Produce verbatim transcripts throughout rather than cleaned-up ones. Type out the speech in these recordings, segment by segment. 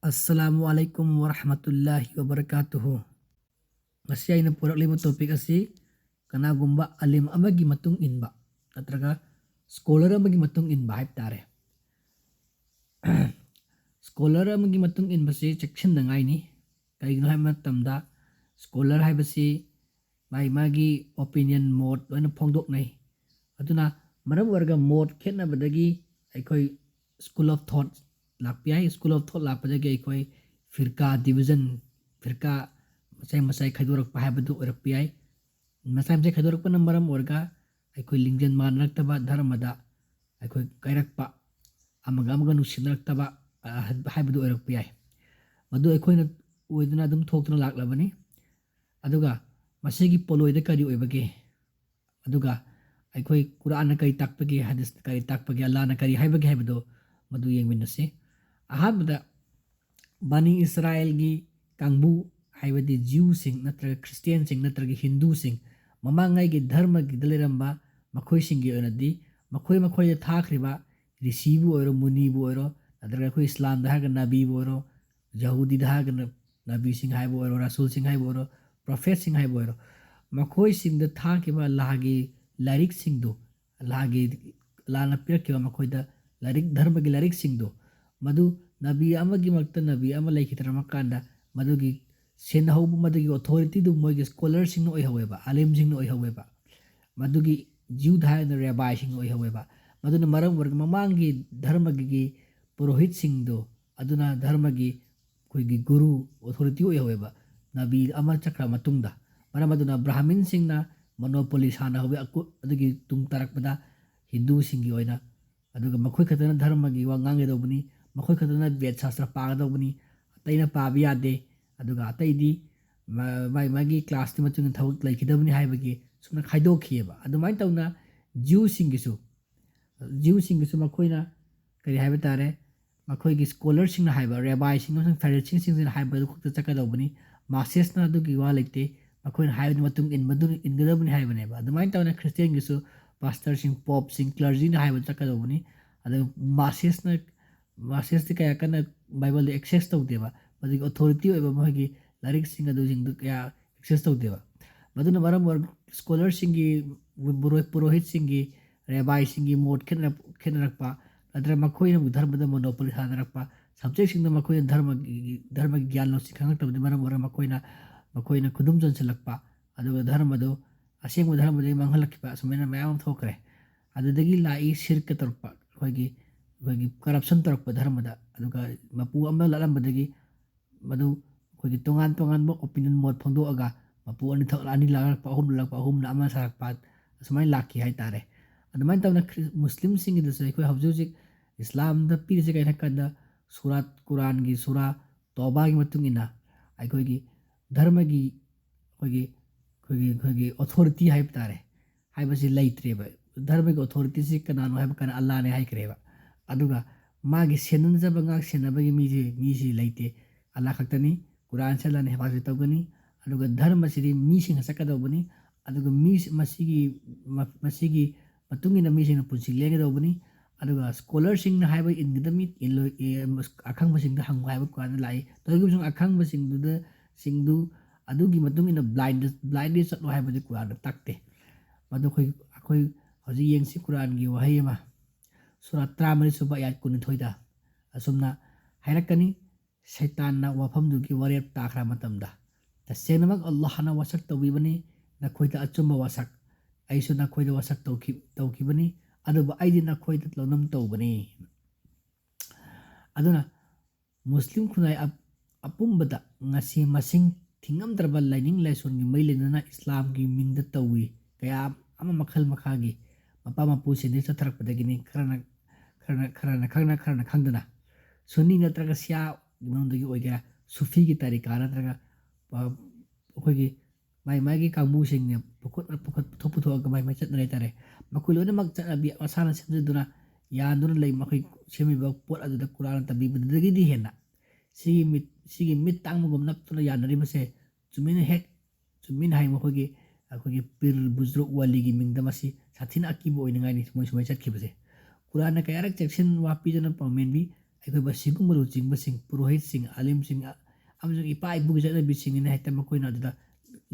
ꯑꯁꯂꯥꯃꯨ ꯑꯂꯥꯏꯀꯨꯝ ꯋꯔꯍꯃꯇꯨꯜꯂꯥꯍꯤ ꯋꯕꯔꯀꯥꯇꯨꯍꯨ꯫ ꯉꯁꯤ ꯑꯩꯅ ꯄꯨꯔꯛꯂꯤꯕ ꯇꯣꯄꯤꯛ ꯑꯁꯤ ꯀꯅꯥꯒꯨꯝꯕ ꯑꯂꯤꯝ ꯑꯃꯒꯤ ꯃꯇꯨꯡ ꯏꯟꯕ ꯅꯠꯇ꯭ꯔꯒ ꯁ꯭ꯀꯣꯂꯔ ꯑꯃꯒꯤ ꯃꯇꯨꯡ ꯏꯟꯕ ꯍꯥꯏꯕ ꯇꯥꯔꯦ꯫ ꯁ꯭ꯀꯣꯂꯔ ꯑꯃꯒꯤ ꯃꯇꯨꯡ ꯏꯟꯕꯁꯤ ꯆꯦꯛꯁꯤꯟꯅꯉꯥꯏꯅꯤ꯫ ꯀꯩꯒꯤꯅꯣ ꯍꯥꯏꯕ ꯃꯇꯝꯗ ꯁ꯭ꯀꯣꯂꯔ ꯍꯥꯏꯕꯁꯤ ꯃꯥꯒꯤ ꯃꯥꯒꯤ ꯑꯣꯄꯤꯅꯤꯌꯟ, ꯃꯣꯠ ꯂꯣꯏꯅ ꯐꯣꯡꯗꯣꯛꯅꯩ꯫ ꯑꯗꯨꯅ ꯃꯔꯝ ꯑꯣꯏꯔꯒ ꯃꯣꯠ ꯈꯦꯠꯅꯕꯗꯒꯤ ꯑꯩꯈꯣꯏ ꯁ꯭ꯀꯨꯜ ꯑꯣꯐ ꯊꯣꯠ ꯂꯥꯛꯄ ꯌꯥꯏ꯫ ꯁ꯭ꯀꯨꯜ ꯑꯣꯐ ꯊꯣꯠ ꯂꯥꯛꯄꯗꯒꯤ ꯑꯩꯈꯣꯏ ꯐꯤꯔꯀꯥ ꯗꯤꯕꯤꯖꯟ, ꯐꯤꯔꯀꯥ ꯃꯆꯥꯏ ꯃꯆꯥꯏ ꯈꯥꯏꯗꯣꯔꯛꯄ ꯍꯥꯏꯕꯗꯨ ꯑꯣꯏꯔꯛꯄ ꯌꯥꯏ꯫ ꯃꯆꯥꯏ ꯃꯆꯥꯏ ꯈꯥꯏꯗꯣꯔꯛꯄꯅ ꯃꯔꯝ ꯑꯣꯏꯔꯒ ꯑꯩꯈꯣꯏ ꯂꯤꯡꯖꯦꯜ ꯃꯥꯟꯅꯔꯛꯇꯕ, ꯙꯔꯃꯗ ꯑꯩꯈꯣꯏ ꯀꯥꯏꯔꯛꯄ, ꯑꯃꯒ ꯑꯃꯒ ꯅꯨꯡꯁꯤꯅꯔꯛꯇꯕ, ꯑ, ꯍꯥꯏꯕꯗꯨ ꯑꯣꯏꯔꯛꯄ ꯌꯥꯏ꯫ ꯃꯗꯨ ꯑꯩꯈꯣꯏꯅ ꯑꯣꯏꯗꯨꯅ ꯑꯗꯨꯝ ꯊꯣꯛꯇꯨꯅ ꯂꯥꯛꯂꯕꯅꯤ꯫ ꯑꯗꯨꯒ ꯃꯁꯤꯒꯤ ꯄꯣꯠꯂꯣꯏꯗ ꯀꯔꯤ ꯑꯣꯏꯕꯒꯦ? ꯑꯗꯨꯒ ꯑꯩꯈꯣꯏ ꯀꯨꯔꯥꯟꯅ ꯀꯔꯤ ꯇꯥꯛꯄꯒꯦ, ꯍꯗꯤꯁꯅ ꯀꯔꯤ ꯇꯥꯛꯄꯒꯦ, ꯑꯜꯂꯥꯍꯅ ꯀꯔꯤ ꯍꯥꯏꯕꯒꯦ ꯍꯥꯏꯕꯗꯨ ꯃꯗꯨ ꯌꯦꯡꯃꯤꯟꯅꯁꯤ꯫ ꯑꯍꯥꯟꯕꯗ ꯕꯅꯤ ꯏꯁꯔꯥꯏꯜꯒꯤ ꯀꯥꯡꯕꯨ, ꯍꯥꯏꯕꯗꯤ ꯖ꯭ꯌꯨꯁꯤꯡ ꯅꯠꯇ꯭ꯔꯒ ꯈ꯭ꯔꯤꯁꯇꯤꯌꯥꯟꯁꯤꯡ ꯅꯠꯇ꯭ꯔꯒ ꯍꯤꯟꯗꯨꯁꯤꯡ, ꯃꯃꯥꯡꯉꯩꯒꯤ ꯙꯔꯃꯒꯤꯗ ꯂꯩꯔꯝꯕ ꯃꯈꯣꯏꯁꯤꯡꯒꯤ ꯑꯣꯏꯅꯗꯤ ꯃꯈꯣꯏ ꯃꯈꯣꯏꯗ ꯊꯥꯈ꯭ꯔꯤꯕ ꯔꯤꯁꯤꯕꯨ ꯑꯣꯏꯔꯣ, ꯃꯨꯅꯤꯕꯨ ꯑꯣꯏꯔꯣ, ꯅꯠꯇ꯭ꯔꯒ ꯑꯩꯈꯣꯏ ꯏꯁꯂꯥꯝꯗ ꯍꯥꯏꯔꯒ ꯅꯕꯤꯕꯨ ꯑꯣꯏꯔꯣ, ꯌꯍꯨꯗꯤꯗ ꯍꯥꯏꯔꯒꯅ ꯅꯕꯤꯁꯤꯡ ꯍꯥꯏꯕ ꯑꯣꯏꯔꯣ, ꯔꯁꯨꯜꯁꯤꯡ ꯍꯥꯏꯕ ꯑꯣꯏꯔꯣ, ꯄ꯭ꯔꯣꯐꯦꯠꯁꯤꯡ ꯍꯥꯏꯕ ꯑꯣꯏꯔꯣ, ꯃꯈꯣꯏꯁꯤꯡꯗ ꯊꯥꯈꯤꯕ ꯑꯜꯂꯥꯍꯒꯤ ꯂꯥꯏꯔꯤꯛꯁꯤꯡꯗꯨ, ꯑꯜꯂꯥꯍꯒꯤ, ꯑꯜꯂꯥꯍꯅ ꯄꯤꯔꯛꯈꯤꯕ ꯃꯈꯣꯏꯗ ꯂꯥꯏꯔꯤꯛ, ꯙꯔꯃꯒꯤ ꯂꯥꯏꯔꯤꯛꯁꯤꯡꯗꯨ, ꯃꯗꯨ ꯅꯕꯤ ꯑꯃꯒꯤꯃꯛꯇ ꯅꯕꯤ ꯑꯃ ꯂꯩꯈꯤꯗ꯭ꯔꯃ ꯀꯥꯟꯗ ꯃꯗꯨꯒꯤ ꯁꯦꯟꯅꯍꯧꯕ, ꯃꯗꯨꯒꯤ ꯑꯣꯊꯣꯔꯤꯇꯤꯗꯨ ꯃꯣꯏꯒꯤ ꯁ꯭ꯀꯣꯂꯔꯁꯤꯡꯅ ꯑꯣꯏꯍꯧꯋꯦꯕ, ꯑꯥꯂꯤꯝꯁꯤꯡꯅ ꯑꯣꯏꯍꯧꯋꯦꯕ꯫ ꯃꯗꯨꯒꯤ ꯖ꯭ꯌꯨꯗ ꯍꯥꯏꯔꯒꯅ ꯔꯦꯕꯥꯏꯁꯤꯡꯅ ꯑꯣꯏꯍꯧꯋꯦꯕ꯫ ꯃꯗꯨꯅ ꯃꯔꯝ ꯑꯣꯏꯔꯒ ꯃꯃꯥꯡꯒꯤ ꯙꯔꯃꯒꯤ ꯄꯨꯔꯣꯍꯤꯠꯁꯤꯡꯗꯣ, ꯑꯗꯨꯅ ꯙꯔꯃꯒꯤ ꯑꯩꯈꯣꯏꯒꯤ ꯒꯨꯔꯨ, ꯑꯣꯊꯣꯔꯤꯇꯤ ꯑꯣꯏꯍꯧꯋꯦꯕ, ꯅꯕꯤ ꯑꯃ ꯆꯠꯈ꯭ꯔ ꯃꯇꯨꯡꯗ꯫ ꯃꯔꯝ ꯑꯗꯨꯅ ꯕ꯭ꯔꯥꯍꯃꯤꯟꯁꯤꯡꯅ ꯃꯣꯅꯣꯄꯣꯂꯤ ꯁꯥꯟꯅꯍꯧꯋꯤ꯫ ꯑꯀꯨ-, ꯑꯗꯨꯒꯤ ꯇꯨꯡ ꯇꯥꯔꯛꯄꯗ ꯍꯤꯟꯗꯨꯁꯤꯡꯒꯤ ꯑꯣꯏꯅ, ꯑꯗꯨꯒ ꯃꯈꯣꯏ ꯈꯛꯇꯅ ꯙꯔꯃꯒꯤ ꯋꯥ ꯉꯥꯡꯒꯗꯧꯕꯅꯤ, ꯃꯈꯣꯏ ꯈꯛꯇꯅ ꯕꯦꯗ ꯁꯥꯁꯇ꯭ꯔ ꯄꯥꯒꯗꯧꯕꯅꯤ, ꯑꯇꯩꯅ ꯄꯥꯕ ꯌꯥꯗꯦ, ꯑꯗꯨꯒ ꯑꯇꯩꯗꯤ ꯃꯥ-, ꯃꯥꯒꯤ, ꯃꯥꯒꯤ ꯀ꯭ꯂꯥꯁꯀꯤ ꯃꯇꯨꯡ ꯏꯟꯅ ꯊꯕꯛ ꯂꯩꯈꯤꯗꯕꯅꯤ ꯍꯥꯏꯕꯒꯤ ꯁꯨꯝꯅ ꯈꯥꯏꯗꯣꯛꯈꯤꯑꯕ꯫ ꯑꯗꯨꯃꯥꯏꯅ ꯇꯧꯅ ꯖ꯭ꯌꯨꯁꯤꯡꯒꯤꯁꯨ, ꯖ꯭ꯌꯨꯁꯤꯡꯒꯤꯁꯨ ꯃꯈꯣꯏꯅ ꯀꯔꯤ ꯍꯥꯏꯕ ꯇꯥꯔꯦ, ꯃꯈꯣꯏꯒꯤ ꯁ꯭ꯀꯣꯂꯔꯁꯤꯡꯅ ꯍꯥꯏꯕ, ꯔꯦꯕꯥꯏꯁꯤꯡ ꯑꯃꯁꯨꯡ ꯐꯦꯔꯤꯁꯤꯁꯤꯡꯁꯤꯅ ꯍꯥꯏꯕꯗꯨ ꯈꯛꯇ ꯆꯠꯀꯗꯧꯕꯅꯤ꯫ ꯃꯥꯁꯦꯁꯅ ꯑꯗꯨꯒꯤ ꯋꯥ ꯂꯩꯇꯦ, ꯃꯈꯣꯏꯅ ꯍꯥꯏꯕꯗꯨ ꯃꯇꯨꯡ ꯏꯟꯕꯗꯨ ꯏꯟꯒꯗꯕꯅꯤ ꯍꯥꯏꯕꯅꯦꯕ꯫ ꯑꯗꯨꯃꯥꯏꯅ ꯇꯧꯅ ꯈ꯭ꯔꯤꯁꯇꯤꯌꯥꯟꯒꯤꯁꯨ ꯄꯥꯁꯇꯔꯁꯤꯡ, ꯄꯣꯞꯁꯤꯡ, ꯀ꯭ꯂꯔꯖꯤꯅ ꯍꯥꯏꯕꯗꯨ ꯆꯠꯀꯗꯧꯕꯅꯤ꯫ ꯑꯗꯨ ꯃꯥꯁꯦꯁꯅ, ꯃꯥꯁꯦꯁꯇꯤ ꯀꯌꯥ ꯀꯟꯅ ꯕꯥꯏꯕꯜꯗ ꯑꯦꯛꯁꯦꯁ ꯇꯧꯗꯦꯕ꯫ ꯃꯗꯨꯒꯤ ꯑꯣꯊꯣꯔꯤꯇꯤ ꯑꯣꯏꯕ ꯃꯈꯣꯏꯒꯤ ꯂꯥꯏꯔꯤꯛꯁꯤꯡ ꯑꯗꯨꯁꯤꯡꯗꯨ ꯀꯌꯥ ꯑꯦꯛꯁꯦꯁ ꯇꯧꯗꯦꯕ꯫ ꯃꯗꯨꯅ ꯃꯔꯝ ꯑꯣꯏꯔꯒ ꯁ꯭ꯀꯣꯂꯔꯁꯤꯡꯒꯤ, ꯄꯨꯔꯣ-, ꯄꯨꯔꯣꯍꯤꯠꯁꯤꯡꯒꯤ, ꯔꯦꯕꯥꯏꯁꯤꯡꯒꯤ ꯃꯣꯠ ꯈꯦꯠꯅꯔꯛ-, ꯈꯦꯠꯅꯔꯛꯄ, ꯅꯠꯇ꯭ꯔꯒ ꯃꯈꯣꯏꯅ ꯑꯃꯨꯛ ꯙꯔꯃꯗ ꯃꯣꯅꯣꯄꯣꯂꯤ ꯁꯥꯟꯅꯔꯛꯄ, ꯁꯕꯖꯦꯛꯁꯤꯡꯗ ꯃꯈꯣꯏꯅ ꯙꯔꯃꯒꯤ, ꯙꯔꯃꯒꯤ ꯒ꯭ꯌꯥꯟ ꯂꯧꯁꯤꯡ ꯈꯪꯉꯛꯇꯕꯗꯒꯤ ꯃꯔꯝ ꯑꯣꯏꯔꯒ ꯃꯈꯣꯏꯅ, ꯃꯈꯣꯏꯅ ꯈꯨꯗꯨꯝ ꯆꯟꯁꯤꯜꯂꯛꯄ, ꯑꯗꯨꯒ ꯙꯔꯃꯗꯨ, ꯑꯁꯦꯡꯕ ꯙꯔꯃꯗꯒꯤ ꯃꯥꯡꯍꯜꯂꯛꯈꯤꯕ, ꯑꯁꯨꯃꯥꯏꯅ ꯃꯌꯥꯝ ꯑꯃ ꯊꯣꯛꯈ꯭ꯔꯦ꯫ ꯑꯗꯨꯗꯒꯤ ꯂꯥꯛꯏ ꯁꯤꯔꯛꯀ ꯇꯧꯔꯛꯄ, ꯑꯩꯈꯣꯏꯒꯤ, ꯑꯩꯈꯣꯏꯒꯤ ꯀꯔꯞꯁꯟ ꯇꯧꯔꯛꯄ ꯙꯔꯃꯗ, ꯑꯗꯨꯒ ꯃꯄꯨ ꯑꯃ ꯂꯥꯠꯂꯝꯕꯗꯒꯤ ꯃꯗꯨ ꯑꯩꯈꯣꯏꯒꯤ ꯇꯣꯉꯥꯟ ꯇꯣꯉꯥꯟꯕ ꯑꯣꯄꯤꯅꯤꯌꯟ ꯃꯣꯠ ꯐꯣꯡꯗꯣꯛꯑꯒ ꯃꯄꯨ ꯑꯅꯤ ꯊꯣꯛ-, ꯑꯅꯤ ꯂꯥꯛꯂꯛꯄ, ꯑꯍꯨꯝ ꯂꯥꯛꯂꯛꯄ, ꯑꯍꯨꯝꯅ ꯑꯃ ꯁꯥꯔꯛꯄ, ꯑꯁꯨꯃꯥꯏꯅ ꯂꯥꯛꯈꯤ ꯍꯥꯏꯇꯥꯔꯦ꯫ ꯑꯗꯨꯃꯥꯏꯅ ꯇꯧꯗꯅ ꯈ꯭ꯔꯤ-, ꯃꯨꯁꯂꯤꯝꯁꯤꯡꯒꯤꯗꯁꯨ ꯑꯩꯈꯣꯏ ꯍꯧꯖꯤꯛ ꯍꯧꯖꯤꯛ ꯏꯁꯂꯥꯝꯗ ꯄꯤꯔꯤꯁꯦ ꯀꯩꯅꯣ ꯍꯥꯏ ꯀꯥꯟꯗ ꯁꯨꯔꯥꯠ ꯀꯨꯔꯥꯟꯒꯤ ꯁꯨꯔꯥ ꯇꯣꯕꯥꯒꯤ ꯃꯇꯨꯡ ꯏꯟꯅ ꯑꯩꯈꯣꯏꯒꯤ ꯙꯔꯃꯒꯤ, ꯑꯩꯈꯣꯏꯒꯤ, ꯑꯩꯈꯣꯏꯒꯤ, ꯑꯩꯈꯣꯏꯒꯤ ꯑꯣꯊꯣꯔꯤꯇꯤ ꯍꯥꯏꯕ ꯇꯥꯔꯦ, ꯍꯥꯏꯕꯁꯤ ꯂꯩꯇ꯭ꯔꯦꯕ꯫ ꯙꯔꯃꯒꯤ ꯑꯣꯊꯣꯔꯤꯇꯤꯁꯤ ꯀꯅꯥꯅꯣ ꯍꯥꯏꯕ ꯀꯥꯟꯗ ꯑꯜꯂꯥꯅꯦ ꯍꯥꯏꯈ꯭ꯔꯦꯕ꯫ ꯑꯗꯨꯒ ꯃꯥꯒꯤ ꯁꯦꯟꯅꯖꯕ, ꯉꯥꯛ ꯁꯦꯟꯅꯕꯒꯤ ꯃꯤꯁꯤ, ꯃꯤꯁꯤ ꯂꯩꯇꯦ꯫ ꯑꯜꯂꯥ ꯈꯛꯇꯅꯤ꯫ ꯀꯨꯔꯥꯟꯁꯦ ꯑꯜꯂꯥꯅ ꯍꯦꯐꯥꯖꯠ ꯇꯧꯒꯅꯤ꯫ ꯑꯗꯨꯒ ꯙꯔꯃꯁꯤꯗꯤ ꯃꯤꯁꯤꯡꯅ ꯆꯠꯀꯗꯧꯕꯅꯤ꯫ ꯑꯗꯨꯒ ꯃꯤ, ꯃꯁꯤꯒꯤ, ꯃ-, ꯃꯁꯤꯒꯤ ꯃꯇꯨꯡ ꯏꯟꯅ ꯃꯤꯁꯤꯡꯅ ꯄꯨꯟꯁꯤ ꯂꯦꯟꯒꯗꯧꯕꯅꯤ꯫ ꯑꯗꯨꯒ ꯁ꯭ꯀꯣꯂꯔꯁꯤꯡꯅ ꯍꯥꯏꯕ ꯏꯟꯒꯗꯕꯅꯤ, ꯏꯜꯂꯣꯏ-, ꯑꯦ, ꯑꯈꯪꯕꯁꯤꯡꯗ ꯍꯪꯉꯨ ꯍꯥꯏꯕ ꯀꯥꯟꯗ ꯂꯥꯛꯏ꯫ ꯇꯧꯔꯤꯕꯁꯤꯡ ꯑꯈꯪꯕꯁꯤꯡꯗꯨꯗ, ꯁꯤꯡꯗꯨ ꯑꯗꯨꯒꯤ ꯃꯇꯨꯡ ꯏꯟꯅ ꯕ꯭ꯂꯥꯏꯟꯗ, ꯕ꯭ꯂꯥꯏꯟꯗ ꯆꯠꯂꯣ ꯍꯥꯏꯕꯗꯤ ꯀꯨꯔꯥꯟꯗ ꯇꯥꯛꯇꯦ꯫ ꯃꯗꯨ ꯑꯩꯈꯣꯏ, ꯑꯩꯈꯣꯏ ꯍꯧꯖꯤꯛ ꯌꯦꯡꯁꯤ ꯀꯨꯔꯥꯟꯒꯤ ꯋꯥꯍꯩ ꯑꯃ, ꯁꯨꯔꯥ ꯇꯔꯥꯃꯔꯤ ꯁꯨꯕ ꯑꯌꯥꯠ ꯀꯨꯟꯅꯤꯊꯣꯏꯗ ꯑꯁꯨꯝꯅ ꯍꯥꯏꯔꯛꯀꯅꯤ, ꯁꯩꯇꯥꯟꯅ ꯋꯥꯐꯝꯗꯨꯒꯤ ꯋꯥꯔꯦꯞ ꯇꯥꯈ꯭ꯔ ꯃꯇꯝꯗ, "ꯇꯁꯦꯡꯅꯃꯛ ꯑꯜꯂꯥꯍꯅ ꯋꯥꯁꯛ ꯇꯧꯕꯤꯕꯅꯤ, ꯅꯈꯣꯏꯗ ꯑꯆꯨꯝꯕ ꯋꯥꯁꯛ, ꯑꯩꯁꯨ ꯅꯈꯣꯏꯗ ꯋꯥꯁꯛ ꯇꯧꯈꯤ-, ꯇꯧꯈꯤꯕꯅꯤ, ꯑꯗꯨꯕꯨ ꯑꯩꯗꯤ ꯅꯈꯣꯏꯗ ꯂꯧꯅꯝ ꯇꯧꯕꯅꯤ"꯫ ꯑꯗꯨꯅ ꯃꯨꯁꯂꯤꯝ ꯈꯨꯟꯅꯥꯏ ꯑꯞ-, ꯑꯄꯨꯝꯕꯗ ꯉꯁꯤ ꯃꯁꯤꯡ ꯊꯤꯉꯝꯗ꯭ꯔꯕ ꯂꯥꯏꯅꯤꯡ ꯂꯥꯏꯁꯣꯟꯒꯤ ꯃꯔꯤ ꯂꯩꯅꯅ ꯏꯁꯂꯥꯝꯒꯤ ꯃꯤꯡꯗ ꯇꯧꯏ ꯀꯌꯥ ꯑꯃ ꯃꯈꯜ ꯃꯈꯥꯒꯤ ꯃꯄꯥ ꯃꯄꯨꯁꯤꯡꯗꯒꯤ ꯆꯠꯊꯔꯛꯄꯗꯒꯤꯅꯤ꯫ ꯈꯔꯅ, ꯈꯔꯅ, ꯈꯔꯅ ꯈꯪꯅ, ꯈꯔꯅ ꯈꯪꯗꯅ ꯁꯨꯟꯅꯤ ꯅꯠꯇ꯭ꯔꯒ ꯁꯤꯌꯥꯒꯤ ꯃꯅꯨꯡꯗꯒꯤ ꯑꯣꯏꯒꯦꯔꯥ, ꯁꯨꯐꯤꯒꯤ ꯇꯥꯔꯤꯀꯥ ꯅꯠꯇ꯭ꯔꯒ, ꯑ, ꯑꯩꯈꯣꯏꯒꯤ ꯃꯥꯏ ꯃꯥꯏꯒꯤ ꯀꯥꯡꯕꯨꯁꯤꯡꯅ ꯄꯨꯈꯠ-, ꯄꯨꯈꯠ-, ꯄꯨꯊꯣꯛ ꯄꯨꯊꯣꯛꯑꯒ ꯃꯥꯏ ꯃꯥꯏ ꯆꯠꯅꯔꯦ ꯍꯥꯏꯇꯥꯔꯦ꯫ ꯃꯈꯣꯏ ꯂꯣꯏꯅꯃꯛ ꯆꯠꯅꯕꯤ ꯃꯁꯥꯅ ꯁꯦꯝꯖꯗꯨꯅ ꯌꯥꯟꯗꯨꯅ ꯂꯩ꯫ ꯃꯈꯣꯏ ꯁꯦꯝꯃꯤꯕ ꯄꯣꯠ ꯑꯗꯨꯗ ꯀꯨꯔꯥꯟꯅ ꯇꯝꯕꯤꯕꯗꯨꯗꯒꯤꯗꯤ ꯍꯦꯟꯅ ꯁꯤꯒꯤ ꯃꯤꯠ, ꯁꯤꯒꯤ ꯃꯤꯠ ꯇꯥꯡꯕꯒꯨꯝ ꯅꯞꯇꯨꯅ ꯌꯥꯅꯔꯤꯕꯁꯦ ꯆꯨꯝꯃꯤꯅ ꯍꯦꯛ, ꯆꯨꯝꯃꯤꯅ ꯍꯥꯏ ꯃꯈꯣꯏꯒꯤ, ꯑꯩꯈꯣꯏꯒꯤ ꯄꯤꯔ ꯕꯨꯖ꯭ꯔꯨꯛ ꯋꯥꯂꯤꯒꯤ ꯃꯤꯡꯗ ꯃꯁꯤ ꯁꯥꯊꯤꯅ ꯑꯀꯤꯕ ꯑꯣꯏꯅꯉꯥꯏꯅꯤ ꯃꯣꯏ ꯁꯨꯃꯥꯏꯅ ꯆꯠꯈꯤꯕꯁꯦ꯫ ꯀꯨꯔꯥꯟꯅ ꯀꯌꯥꯔꯛ ꯆꯦꯛꯁꯤꯟ ꯋꯥ ꯄꯤꯗꯨꯅ ꯄꯥꯎꯃꯦꯟꯕꯤ ꯑꯩꯈꯣꯏꯕꯨ ꯑꯁꯤꯒꯨꯝꯕ ꯂꯨꯆꯤꯡꯕꯁꯤꯡ, ꯄꯨꯔꯣꯍꯤꯠꯁꯤꯡ, ꯑꯥꯂꯤꯝꯁꯤꯡ, ꯑ-, ꯑꯃꯁꯨꯡ ꯏꯄꯥ ꯏꯄꯨꯒꯤ ꯆꯠꯅꯕꯤꯁꯤꯡꯅꯤꯅ ꯍꯦꯛꯇ ꯃꯈꯣꯏꯅ ꯑꯗꯨꯗ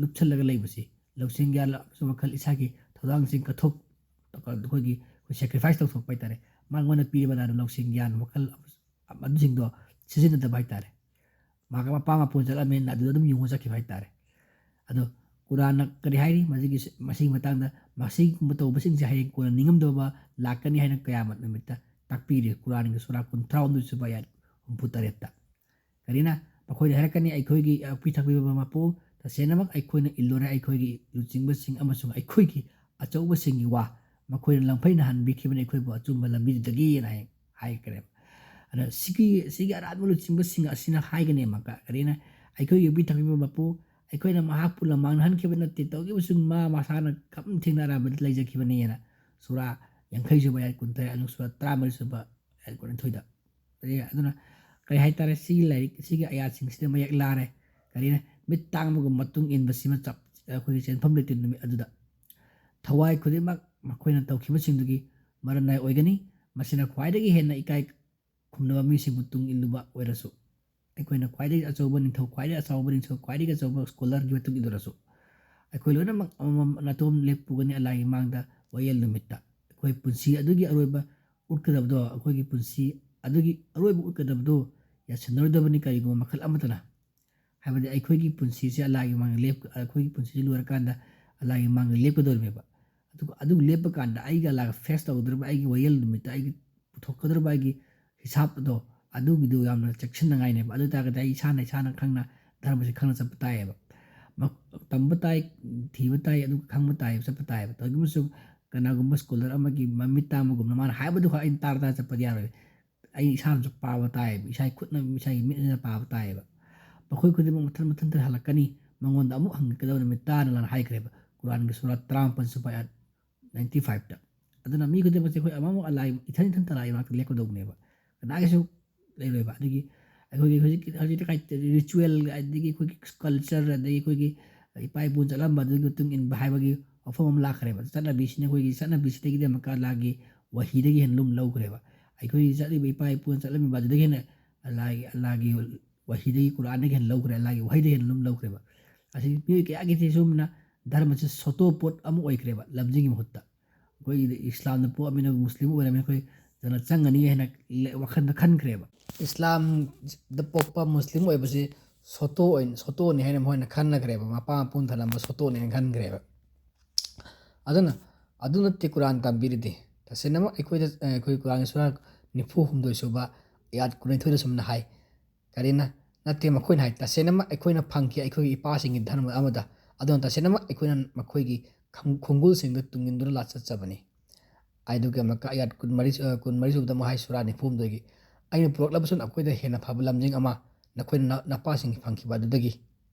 ꯂꯨꯞꯁꯜꯂꯒ ꯂꯩꯕꯁꯤ, ꯂꯧꯁꯤꯡ ꯒ꯭ꯌꯥꯟ ꯑꯃꯁꯨꯡ ꯋꯥꯈꯜ ꯏꯁꯥꯒꯤ ꯊꯧꯗꯥꯡꯁꯤꯡ ꯀꯠꯊꯣꯛ-, ꯑꯩꯈꯣꯏꯒꯤ, ꯑꯩꯈꯣꯏ sacrifice ꯇꯧꯊꯣꯛꯄ ꯍꯥꯏꯇꯥꯔꯦ꯫ ꯃꯉꯣꯟꯗ ꯄꯤꯔꯤꯕ ꯅꯥꯗ ꯂꯧꯁꯤꯡ ꯒ꯭ꯌꯥꯟ ꯋꯥꯈꯜ ꯑꯗꯨꯁꯤꯡꯗꯣ ꯁꯤꯖꯤꯟꯅꯗꯕ ꯍꯥꯏꯇꯥꯔꯦ꯫ ꯃꯍꯥꯛ ꯃꯄꯥ ꯃꯄꯨꯅ ꯆꯠꯂꯝꯃꯦꯅ ꯑꯗꯨꯗ ꯑꯗꯨꯝ ꯌꯨꯡꯉ ꯆꯠꯈꯤꯕ ꯍꯥꯏꯇꯥꯔꯦ꯫ ꯑꯗꯣ ꯀꯨꯔꯥꯟꯅ ꯀꯔꯤ ꯍꯥꯏꯔꯤ? ꯃꯁꯤꯒꯤ, ꯃꯁꯤꯒꯤ ꯃꯇꯥꯡꯗ, ꯃꯁꯤꯒꯨꯝꯕ ꯇꯧꯕꯁꯤꯡꯁꯦ ꯍꯌꯦꯡ ꯀꯣꯟꯅ ꯅꯤꯡꯉꯝꯗꯕ ꯂꯥꯛꯀꯅꯤ ꯍꯥꯏꯅ ꯀꯌꯥꯃꯠ ꯅꯨꯃꯤꯠꯇ ꯇꯥꯛꯄꯤꯔꯤ꯫ ꯀꯨꯔꯥꯟꯒꯤ ꯁꯨꯔꯥ ꯀꯨꯟꯊ꯭ꯔꯥꯍꯨꯝꯗꯣꯏ ꯁꯨꯕ ꯑꯌꯥꯠ ꯍꯨꯝꯐꯨ ꯇꯔꯦꯠꯇ꯫ ꯀꯔꯤꯅ? ꯃꯈꯣꯏꯅ ꯍꯥꯏꯔꯛꯀꯅꯤ, "ꯑꯩꯈꯣꯏꯒꯤ ꯌꯣꯛꯄꯤ ꯊꯛꯄꯤꯕ ꯃꯄꯨ, ꯇꯁꯦꯡꯅꯃꯛ ꯑꯩꯈꯣꯏꯅ ꯏꯜꯂꯨꯔꯦ, ꯑꯩꯈꯣꯏꯒꯤ ꯂꯨꯆꯤꯡꯕꯁꯤꯡ ꯑꯃꯁꯨꯡ ꯑꯩꯈꯣꯏꯒꯤ ꯑꯆꯧꯕꯁꯤꯡꯒꯤ ꯋꯥ꯫ ꯃꯈꯣꯏꯅ ꯂꯝꯐꯩ ꯅꯥꯍꯟꯕꯤꯈꯤꯕꯅꯤ ꯑꯩꯈꯣꯏꯕꯨ ꯑꯆꯨꯝꯕ ꯂꯝꯕꯤꯗꯨꯗꯒꯤ" ꯍꯥꯏꯅ ꯍꯥꯏ-, ꯍꯥꯏꯈ꯭ꯔꯦꯕ꯫ ꯑꯗ ꯁꯤꯒꯤ, ꯁꯤꯒꯤ ꯑꯔꯥꯟꯕ ꯂꯨꯆꯤꯡꯕꯁꯤꯡ ꯑꯁꯤꯅ ꯍꯥꯏꯒꯅꯤ ꯑꯃꯨꯛꯀ, ꯀꯔꯤꯅ? "ꯑꯩꯈꯣꯏꯒꯤ ꯌꯣꯛꯄꯤ ꯊꯛꯄꯤꯕ ꯃꯄꯨ, ꯑꯩꯈꯣꯏꯅ ꯃꯍꯥꯛꯄꯨ ꯂꯝꯃꯥꯡꯅꯍꯟꯈꯤꯕ ꯅꯠꯇꯦ, ꯇꯧꯈꯤꯕꯁꯨ ꯃꯥ ꯃꯁꯥꯅ ꯀꯝ ꯊꯦꯡꯅ ꯑꯔꯥꯟꯕꯗ ꯂꯩꯖꯈꯤꯕꯅꯤ" ꯍꯥꯏꯅ ꯁꯨꯔꯥ ꯌꯥꯡꯈꯩ ꯁꯨꯕ ꯑꯌꯥꯠ ꯀꯨꯟꯇꯔꯦꯠ ꯑꯃꯁꯨꯡ ꯁꯨꯔꯥ ꯇꯔꯥꯃꯔꯤ ꯁꯨꯕ ꯑꯌꯥꯠ ꯀꯨꯟꯅꯤꯊꯣꯏꯗ꯫ ꯑꯦ, ꯑꯗꯨꯅ ꯀꯔꯤ ꯍꯥꯏꯇꯥꯔꯦ, ꯁꯤꯒꯤ ꯂꯥꯏꯔꯤꯛ, ꯁꯤꯒꯤ ꯑꯌꯥꯠꯁꯤꯡꯁꯤꯗ ꯃꯌꯦꯛ ꯂꯥꯔꯦ꯫ ꯀꯔꯤꯅ? ꯃꯤꯠ ꯇꯥꯡꯕꯒꯨꯝ ꯃꯇꯨꯡ ꯏꯟꯕꯁꯤꯃ ꯆꯞ-, ꯑꯩꯈꯣꯏꯒꯤ ꯆꯦꯟꯐꯝ ꯂꯩꯇꯦ ꯅꯨꯃꯤꯠ ꯑꯗꯨꯗ꯫ ꯊꯋꯥꯏ ꯈꯨꯗꯤꯡꯃꯛ ꯃꯈꯣꯏꯅ ꯇꯧꯈꯤꯕꯁꯤꯡꯗꯨꯒꯤ ꯃꯔꯟ ꯅꯥꯏ ꯑꯣꯏꯒꯅꯤ꯫ ꯃꯁꯤꯅ ꯈ꯭ꯋꯥꯏꯗꯒꯤ ꯍꯦꯟꯅ ꯏꯀꯥꯏ ꯈꯨꯝꯅꯕ ꯃꯤꯁꯤꯡꯕꯨ ꯇꯨꯡ ꯏꯜꯂꯨꯕ ꯑꯣꯏꯔꯁꯨ, ꯑꯩꯈꯣꯏꯅ ꯈ꯭ꯋꯥꯏꯗꯒꯤ ꯑꯆꯧꯕ ꯅꯤꯡꯊꯧ, ꯈ꯭ꯋꯥꯏꯗꯒꯤ ꯑꯆꯧꯕ ꯅꯤꯡꯊꯧ, ꯈ꯭ꯋꯥꯏꯗꯒꯤ ꯑꯆꯧꯕ scholarꯒꯤ ꯃꯇꯨꯡ ꯏꯜꯂꯨꯔꯁꯨ, ꯑꯩꯈꯣꯏ ꯂꯣꯏꯅꯃꯛ ꯑꯃꯃꯝ ꯅꯥꯇꯣꯝ ꯂꯦꯞꯄꯨꯒꯅꯤ ꯑꯂꯥꯏꯒꯤ ꯃꯥꯡꯗ ꯋꯥꯌꯦꯜ ꯅꯨꯃꯤꯠꯇ꯫ ꯑꯩꯈꯣꯏ ꯄꯨꯟꯁꯤ ꯑꯗꯨꯒꯤ ꯑꯔꯣꯏꯕ ꯎꯠꯀꯗꯕꯗꯣ, ꯑꯩꯈꯣꯏꯒꯤ ꯄꯨꯟꯁꯤ ꯑꯗꯨꯒꯤ ꯑꯔꯣꯏꯕ ꯎꯠꯀꯗꯕꯗꯣ ꯌꯥꯁꯤꯟꯅꯔꯣꯏꯗꯕꯅꯤ ꯀꯔꯤꯒꯨꯝꯕ ꯃꯈꯜ ꯑꯃꯠꯇꯅ꯫ ꯍꯥꯏꯕꯗꯤ ꯑꯩꯈꯣꯏꯒꯤ ꯄꯨꯟꯁꯤꯁꯦ ꯑꯂꯥꯏꯒꯤ ꯃꯥꯡꯗ ꯂꯦꯞ-, ꯑꯩꯈꯣꯏꯒꯤ ꯄꯨꯟꯁꯤꯁꯦ ꯂꯣꯏꯔꯀꯥꯟꯗ ꯑꯂꯥꯏꯒꯤ ꯃꯥꯡꯗ ꯂꯦꯞꯀꯗꯧꯔꯤꯕꯅꯦꯕ꯫ ꯑꯗꯨꯒ ꯑꯗꯨ ꯂꯦꯞꯄ ꯀꯥꯟꯗ ꯑꯩꯒ ꯑꯂꯥꯏꯒ face ꯇꯧꯒꯗꯧꯔꯤꯕ, ꯑꯩꯒꯤ ꯋꯥꯌꯦꯜ ꯅꯨꯃꯤꯠꯇ ꯑꯩꯒꯤ ꯄꯨꯊꯣꯛꯀꯗꯧꯔꯤꯕ ꯑꯩꯒꯤ ꯍꯤꯁꯥꯞ ꯑꯗꯣ, ꯑꯗꯨꯒꯤꯗꯨ ꯌꯥꯝꯅ ꯆꯦꯛꯁꯤꯟꯅꯉꯥꯏꯅꯦꯕ꯫ ꯑꯗꯨ ꯑꯣꯏ ꯇꯥꯔꯒꯗꯤ ꯑꯩ ꯏꯁꯥꯅ, ꯏꯁꯥꯅ ꯈꯪꯅ ꯙꯔꯃꯁꯦ ꯈꯪꯅ ꯆꯠꯄ ꯇꯥꯏꯌꯦꯕ꯫ ꯃ-, ꯇꯝꯕ ꯇꯥꯏ, ꯊꯤꯕ ꯇꯥꯏ, ꯑꯗꯨꯒ ꯈꯪꯕ ꯇꯥꯏ, ꯆꯠꯄ ꯇꯥꯏꯌꯦꯕ꯫ ꯇꯧꯕꯇꯕꯨ ꯀꯅꯥꯒꯨꯝꯕ scholar ꯑꯃꯒꯤ ꯃꯃꯤꯠ ꯇꯥꯡꯕꯒꯨꯝꯅ ꯃꯥꯅ ꯍꯥꯏꯕꯗꯨ ꯈꯛ ꯑꯩꯅ ꯇꯥꯔ ꯇꯥꯔ ꯆꯠꯄꯗꯤ ꯌꯥꯔꯣꯏ꯫ ꯑꯩ ꯏꯁꯥꯅꯁꯨ ꯄꯥꯕ ꯇꯥꯏꯌꯦꯕ, ꯏꯁꯥꯒꯤ ꯈꯨꯠꯅ, ꯏꯁꯥꯒꯤ ꯃꯤꯠꯅ ꯄꯥꯕ ꯇꯥꯏꯌꯦꯕ꯫ ꯃꯈꯣꯏ ꯈꯨꯗꯤꯡꯃꯛ ꯃꯊꯟ ꯃꯊꯟꯇ ꯍꯜꯂꯛꯀꯅꯤ, ꯃꯉꯣꯟꯗ ꯑꯃꯨꯛ ꯍꯪꯉꯛꯀꯗꯕ ꯅꯨꯃꯤꯠ ꯇꯥꯅ ꯂꯥꯟꯅ ꯍꯥꯏꯈ꯭ꯔꯦꯕ, ꯀꯨꯔꯥꯟꯒꯤ ꯁꯨꯔꯥ ꯇꯔꯥꯃꯥꯄꯟ ꯁꯨꯕ ꯑꯌꯥꯠ ꯅꯥꯏꯟꯇꯤ ꯐꯥꯏꯚꯇ꯫ ꯑꯗꯨꯅ ꯃꯤ ꯈꯨꯗꯤꯡꯃꯛꯁꯦ ꯑꯩꯈꯣꯏ ꯑꯃꯃꯨꯛ ꯑꯂꯥꯏ, ꯏꯊꯟ ꯏꯊꯟꯇ ꯑꯂꯥꯏ ꯃꯅꯥꯛꯇ ꯂꯦꯞꯀꯗꯧꯕꯅꯦꯕ, ꯀꯅꯥꯒꯤꯁꯨ ꯂꯩꯔꯣꯏꯕ꯫ ꯑꯗꯒꯤ ꯑꯩꯈꯣꯏꯒꯤ ꯍꯧꯖꯤꯛ, ꯍꯧꯖꯤꯛꯇꯤ ꯀꯥꯏ ritual, ꯑꯗꯒꯤ ꯑꯩꯈꯣꯏꯒꯤ culture, ꯑꯗꯒꯤ ꯑꯩꯈꯣꯏꯒꯤ ꯏꯄꯥ ꯏꯄꯨꯅ ꯆꯠꯂꯝꯕ ꯑꯗꯨꯒꯤ ꯃꯇꯨꯡ ꯏꯟꯕ ꯍꯥꯏꯕꯒꯤ ꯋꯥꯐꯝ ꯑꯃ ꯂꯥꯛꯈ꯭ꯔꯦꯕ꯫ ꯆꯠꯅꯕꯤꯁꯤꯅ ꯑꯩꯈꯣꯏꯒꯤ ꯆꯠꯅꯕꯤꯁꯤꯗꯒꯤꯗꯤ ꯑꯃꯨꯛꯀ ꯑꯂꯥꯒꯤ ꯋꯥꯍꯤꯗꯒꯤ ꯍꯦꯟꯅ ꯂꯨꯝ ꯂꯧꯈ꯭ꯔꯦꯕ꯫ ꯑꯩꯈꯣꯏ ꯆꯠꯂꯤꯕ ꯏꯄꯥ ꯏꯄꯨꯅ ꯆꯠꯂꯝꯃꯤꯕ ꯑꯗꯨꯗꯒꯤ ꯍꯦꯟꯅ ꯑꯜꯂꯥꯍꯒꯤ, ꯑꯜꯂꯥꯍꯒꯤ ꯋꯥꯍꯤꯗꯒꯤ, ꯀꯨꯔꯥꯟꯗꯒꯤ ꯍꯦꯟꯅ ꯂꯧꯈ꯭ꯔꯦ, ꯑꯜꯂꯥꯍꯒꯤ ꯋꯥꯍꯤꯗꯒꯤ ꯍꯦꯟꯅ ꯑꯗꯨꯝ ꯂꯧꯈ꯭ꯔꯦꯕ꯫ ꯑꯁꯤ ꯃꯤꯑꯣꯏ ꯀꯌꯥꯒꯤ ꯁꯨꯝꯅ ꯙꯔꯃꯁꯤ ꯁꯣꯇꯣ ꯄꯣꯠ ꯑꯃ ꯑꯣꯏꯈ꯭ꯔꯦꯕ ꯂꯝꯖꯤꯡꯒꯤ ꯃꯍꯨꯠꯇ꯫ ꯑꯩꯈꯣꯏꯒꯤꯗꯤ ꯏꯁꯂꯥꯝꯗ ꯄꯣꯛꯑꯃꯤꯅ, ꯃꯨꯁꯂꯤꯝ ꯑꯣꯏꯔꯃꯤꯅ ꯑꯩꯈꯣꯏ ꯆꯪꯉꯅꯤ ꯍꯥꯏꯅ ꯂꯦ-, ꯋꯥꯈꯜꯗ ꯈꯟꯈ꯭ꯔꯦꯕ꯫ ꯏꯁꯂꯥꯝꯗ ꯄꯣꯛꯄ ꯃꯨꯁꯂꯤꯝ ꯑꯣꯏꯕꯁꯤ ꯁꯣꯇꯣ ꯑꯣꯏꯅ, ꯁꯣꯇꯣꯅꯤ ꯍꯥꯏꯅ ꯃꯈꯣꯏꯅ ꯈꯟꯅꯈ꯭ꯔꯦꯕ, ꯃꯄꯥ ꯃꯄꯨꯅ ꯊꯝꯂꯝꯕ ꯁꯣꯇꯣꯅꯤ ꯍꯥꯏꯅ ꯈꯟꯈ꯭ꯔꯦꯕ꯫ ꯑꯗꯨꯅ ꯑꯗꯨ ꯅꯠꯇꯦ ꯀꯨꯔꯥꯟ ꯇꯝꯕꯤꯔꯤꯗꯤ꯫ ꯇꯁꯦꯡꯅꯃꯛ ꯑꯩꯈꯣꯏꯗ, ꯑꯩꯈꯣꯏ ꯀꯨꯔꯥꯟꯒꯤ ꯁꯨꯔꯥ ꯅꯤꯐꯨ ꯍꯨꯝꯗꯣꯏ ꯁꯨꯕ ꯑꯌꯥꯠ ꯀꯨꯟꯅꯤꯊꯣꯏꯗ ꯁꯨꯝꯅ ꯍꯥꯏ, ꯀꯔꯤꯅ? ꯅꯠꯇꯦ, ꯃꯈꯣꯏꯅ ꯍꯥꯏ, ꯇꯁꯦꯡꯅꯃꯛ ꯑꯩꯈꯣꯏꯅ ꯐꯪꯈꯤ ꯑꯩꯈꯣꯏꯒꯤ ꯏꯄꯥꯁꯤꯡꯒꯤ ꯙꯔꯃ ꯑꯃꯗ, ꯑꯗꯨꯅ ꯇꯁꯦꯡꯅꯃꯛ ꯑꯩꯈꯣꯏꯅ ꯃꯈꯣꯏꯒꯤ ꯈꯪ-, ꯈꯣꯡꯒꯨꯜꯁꯤꯡꯗ ꯇꯨꯡ ꯏꯟꯗꯨꯅ ꯂꯥ ꯆꯠꯆꯕꯅꯤ꯫ ꯑꯗꯨꯒ ꯑꯃꯨꯛꯀ ꯑꯌꯥꯠ ꯀꯨꯟꯃꯔꯤ, ꯑ, ꯀꯨꯟꯃꯔꯤ ꯁꯨꯕꯗ ꯑꯃꯨꯛ ꯍꯥꯏ, ꯁꯨꯔꯥ ꯅꯤꯐꯨ ꯍꯨꯝꯗꯣꯏꯒꯤ, "ꯑꯩꯅ ꯄꯨꯔꯛꯂꯕꯁꯨ ꯑꯩꯈꯣꯏꯗ ꯍꯦꯟꯅ ꯐꯕ ꯂꯝꯖꯤꯡ ꯑꯃ ꯅꯈꯣꯏꯅ ꯅ-, ꯅꯄꯥꯁꯤꯡꯒꯤ ꯐꯪꯈꯤꯕ ꯑꯗꯨꯗꯒꯤ"꯫